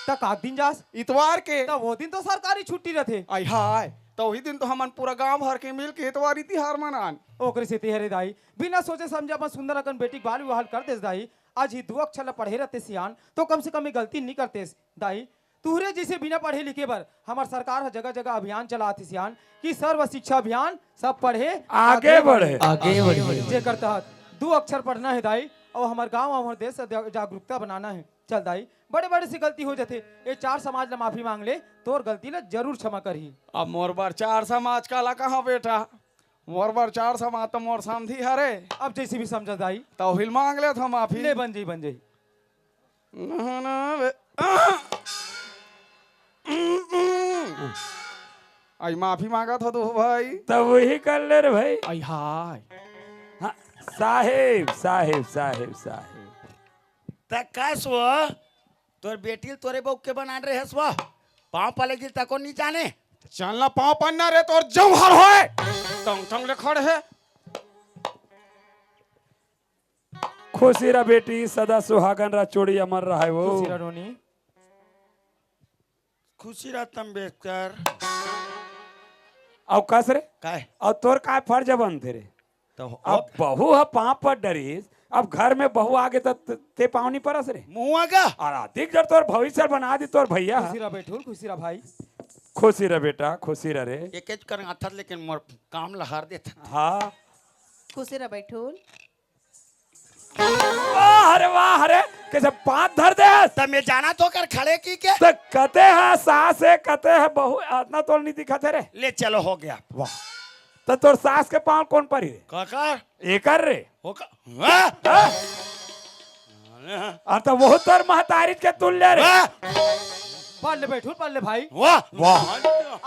त का दिन जास? इतवार के। त ओ दिन तो सरकारी छुट्टी रथे। आय हाय, त ओही दिन तो हमन पूरा गांव भर के मिल के इतवारी तिहार मनान। ओकरे सेती हरे दाई, बिना सोचे समझे अपन सुंदर अकन बेटी के बाल विवाह कर देस दाई। आज ही दू अक्षर ल पढ़े रहते सियान, तो कम से कम ये गलती नी करतेस दाई। तुहरे जइसे बिना पढ़े लिखे बर हमर सरकार ह जगह-जगह अभियान चलात हे सियान कि सर्व शिक्षा अभियान, सब पढ़े आगे आगे बढ़े। बढ़े। आगे बढ़े। जेकर तहत दू अक्षर पढ़ना हे दाई, अउ हमर गांव अउ हमर देश से जा-, जागरूकता बनाना हे। चल दाई, बड़े-बड़े से गलती हो जथे, ये चार समाज ला माफी मांग ले, तोर गलती ला जरूर क्षमा करही। अब मोर बर चार समाज काला कहां बेटा, मोर बर चार समाज त मोर समधी हरे। अब जइसे भी समझस दाई। त ओही ल मांग लेथंव माफी। ले बन जाही, बन जाही। ना, ना, बे, आह! आई माफी मांगत हंव तो भाई। तब वही कर ले रे भाई। आई हाय। हाँ, साहेब, साहेब, साहेब, साहेब। त कस वो, तोर बेटी ल तोरे बहू के बनान रहेस वो? पांव परे गिस तको नी जाने। चल ना पांव परना रे, तोर जौहर होय। टंग टंग ले खड़े हे। खुशी रह बेटी, सदा सुहागन रह, जोड़ी अमर रहय वो। खुशी रह नोनी। खुशी रह तंबेकर। अउ कस रे? काय? अउ तोर काय फर्ज बनथे रे? त अब बहू ह पांव पर डरिस, अब घर में बहू आगे त त-, तैं पांव नी परस रे? मुंह आगा। अउ अधिक जर तोर भविष्य बना दी तोर भैया ह। खुशी रह बैठुल, खुशी रह भाई। खुशी रह बेटा, खुशी रह रे। एकेच कर आथत लेकिन मोर काम ल हार देथस। हाँ। खुशी रह बैठुल। वाह रे, वाह रे, कइसे पांव धर देस। त मैं जानथंव ओकर खड़े कहिके। त कते ह सास हे, कते ह बहू, अतना तोला नी दिखत हे रे। ले चलो, हो गया। वाह। त तोर सास के पांव कोन परी रे? काकर? एकर रे। हो का? हाँ? हाँ? अरे त वहू तोर महतारी के तुल्य रे। हाँ? पढ़ ले बैठुल, पढ़ ले भाई। वाह। वाह।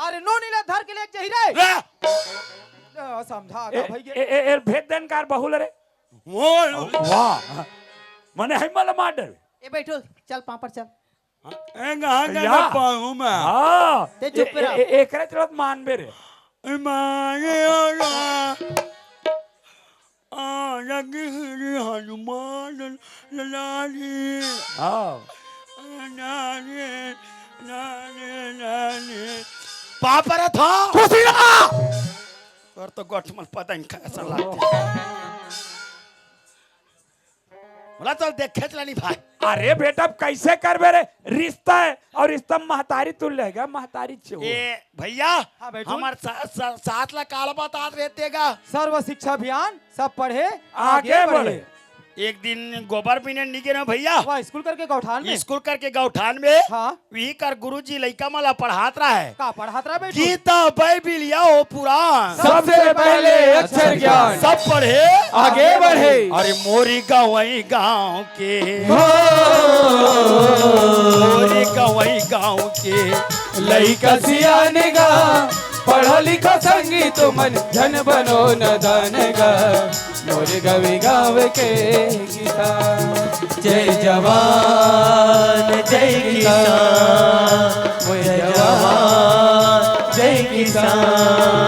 अरे नोनी ला धर के ले जाही रे। हाँ? ए, समझा ए, का भाई के? ए, ए, ए, भेज देन कर बहू ल रे। मोर। वाह। मने है मला मार डर। ए बैठुल, चल पांव पर चल। ए, कहाँ के या। पाहूँ मैं? हाँ। ते चुप ए, रह। ए, ए, एकरे चलत मानबे रे। ए, माने होगा। आ, लगी श्री हनुमान लाली। हाँ। लाली, लाली, लाली। पांव परत हंव। खुशी रह। तोर तो गोठ मन पता नहीं कैसा लागथे। बोला, चल देखे चला नहीं भाई। अरे बेटा, अब कैसे करबे रे? रिश्ता है, अउ रिश्ता महतारी तुल्य हे गा, महतारी छे वो। ए भैया, हाँ, बैठो। हमर सा-, सा-, सास ला काला बतात रहे तें गा। सर्व शिक्षा अभियान, सब पढ़े, आगे आगे बढ़े। बढ़े। एक दिन गोबर बीने नी गे ना भैया, वाह, स्कूल करके गौठान में। स्कूल करके गौठान में। हाँ। वही कर गुरुजी लइका मन ला पढ़ात रहे। का पढ़ात रहे बेटू? गीता, बाइबिल या हो पुराण, सबसे पहले अक्षर ज्ञान। सब पढ़े। आगे बढ़े। अरे मोरी गवई गांव के, हो। मोरी गवई गांव के। लइका सियान गा, पढ़ो लिखो संगी तुमन, झन बनो नदान गा। मोर गवी गाँव के किसान। जय जवान जय किसान, जय जवान जय किसान।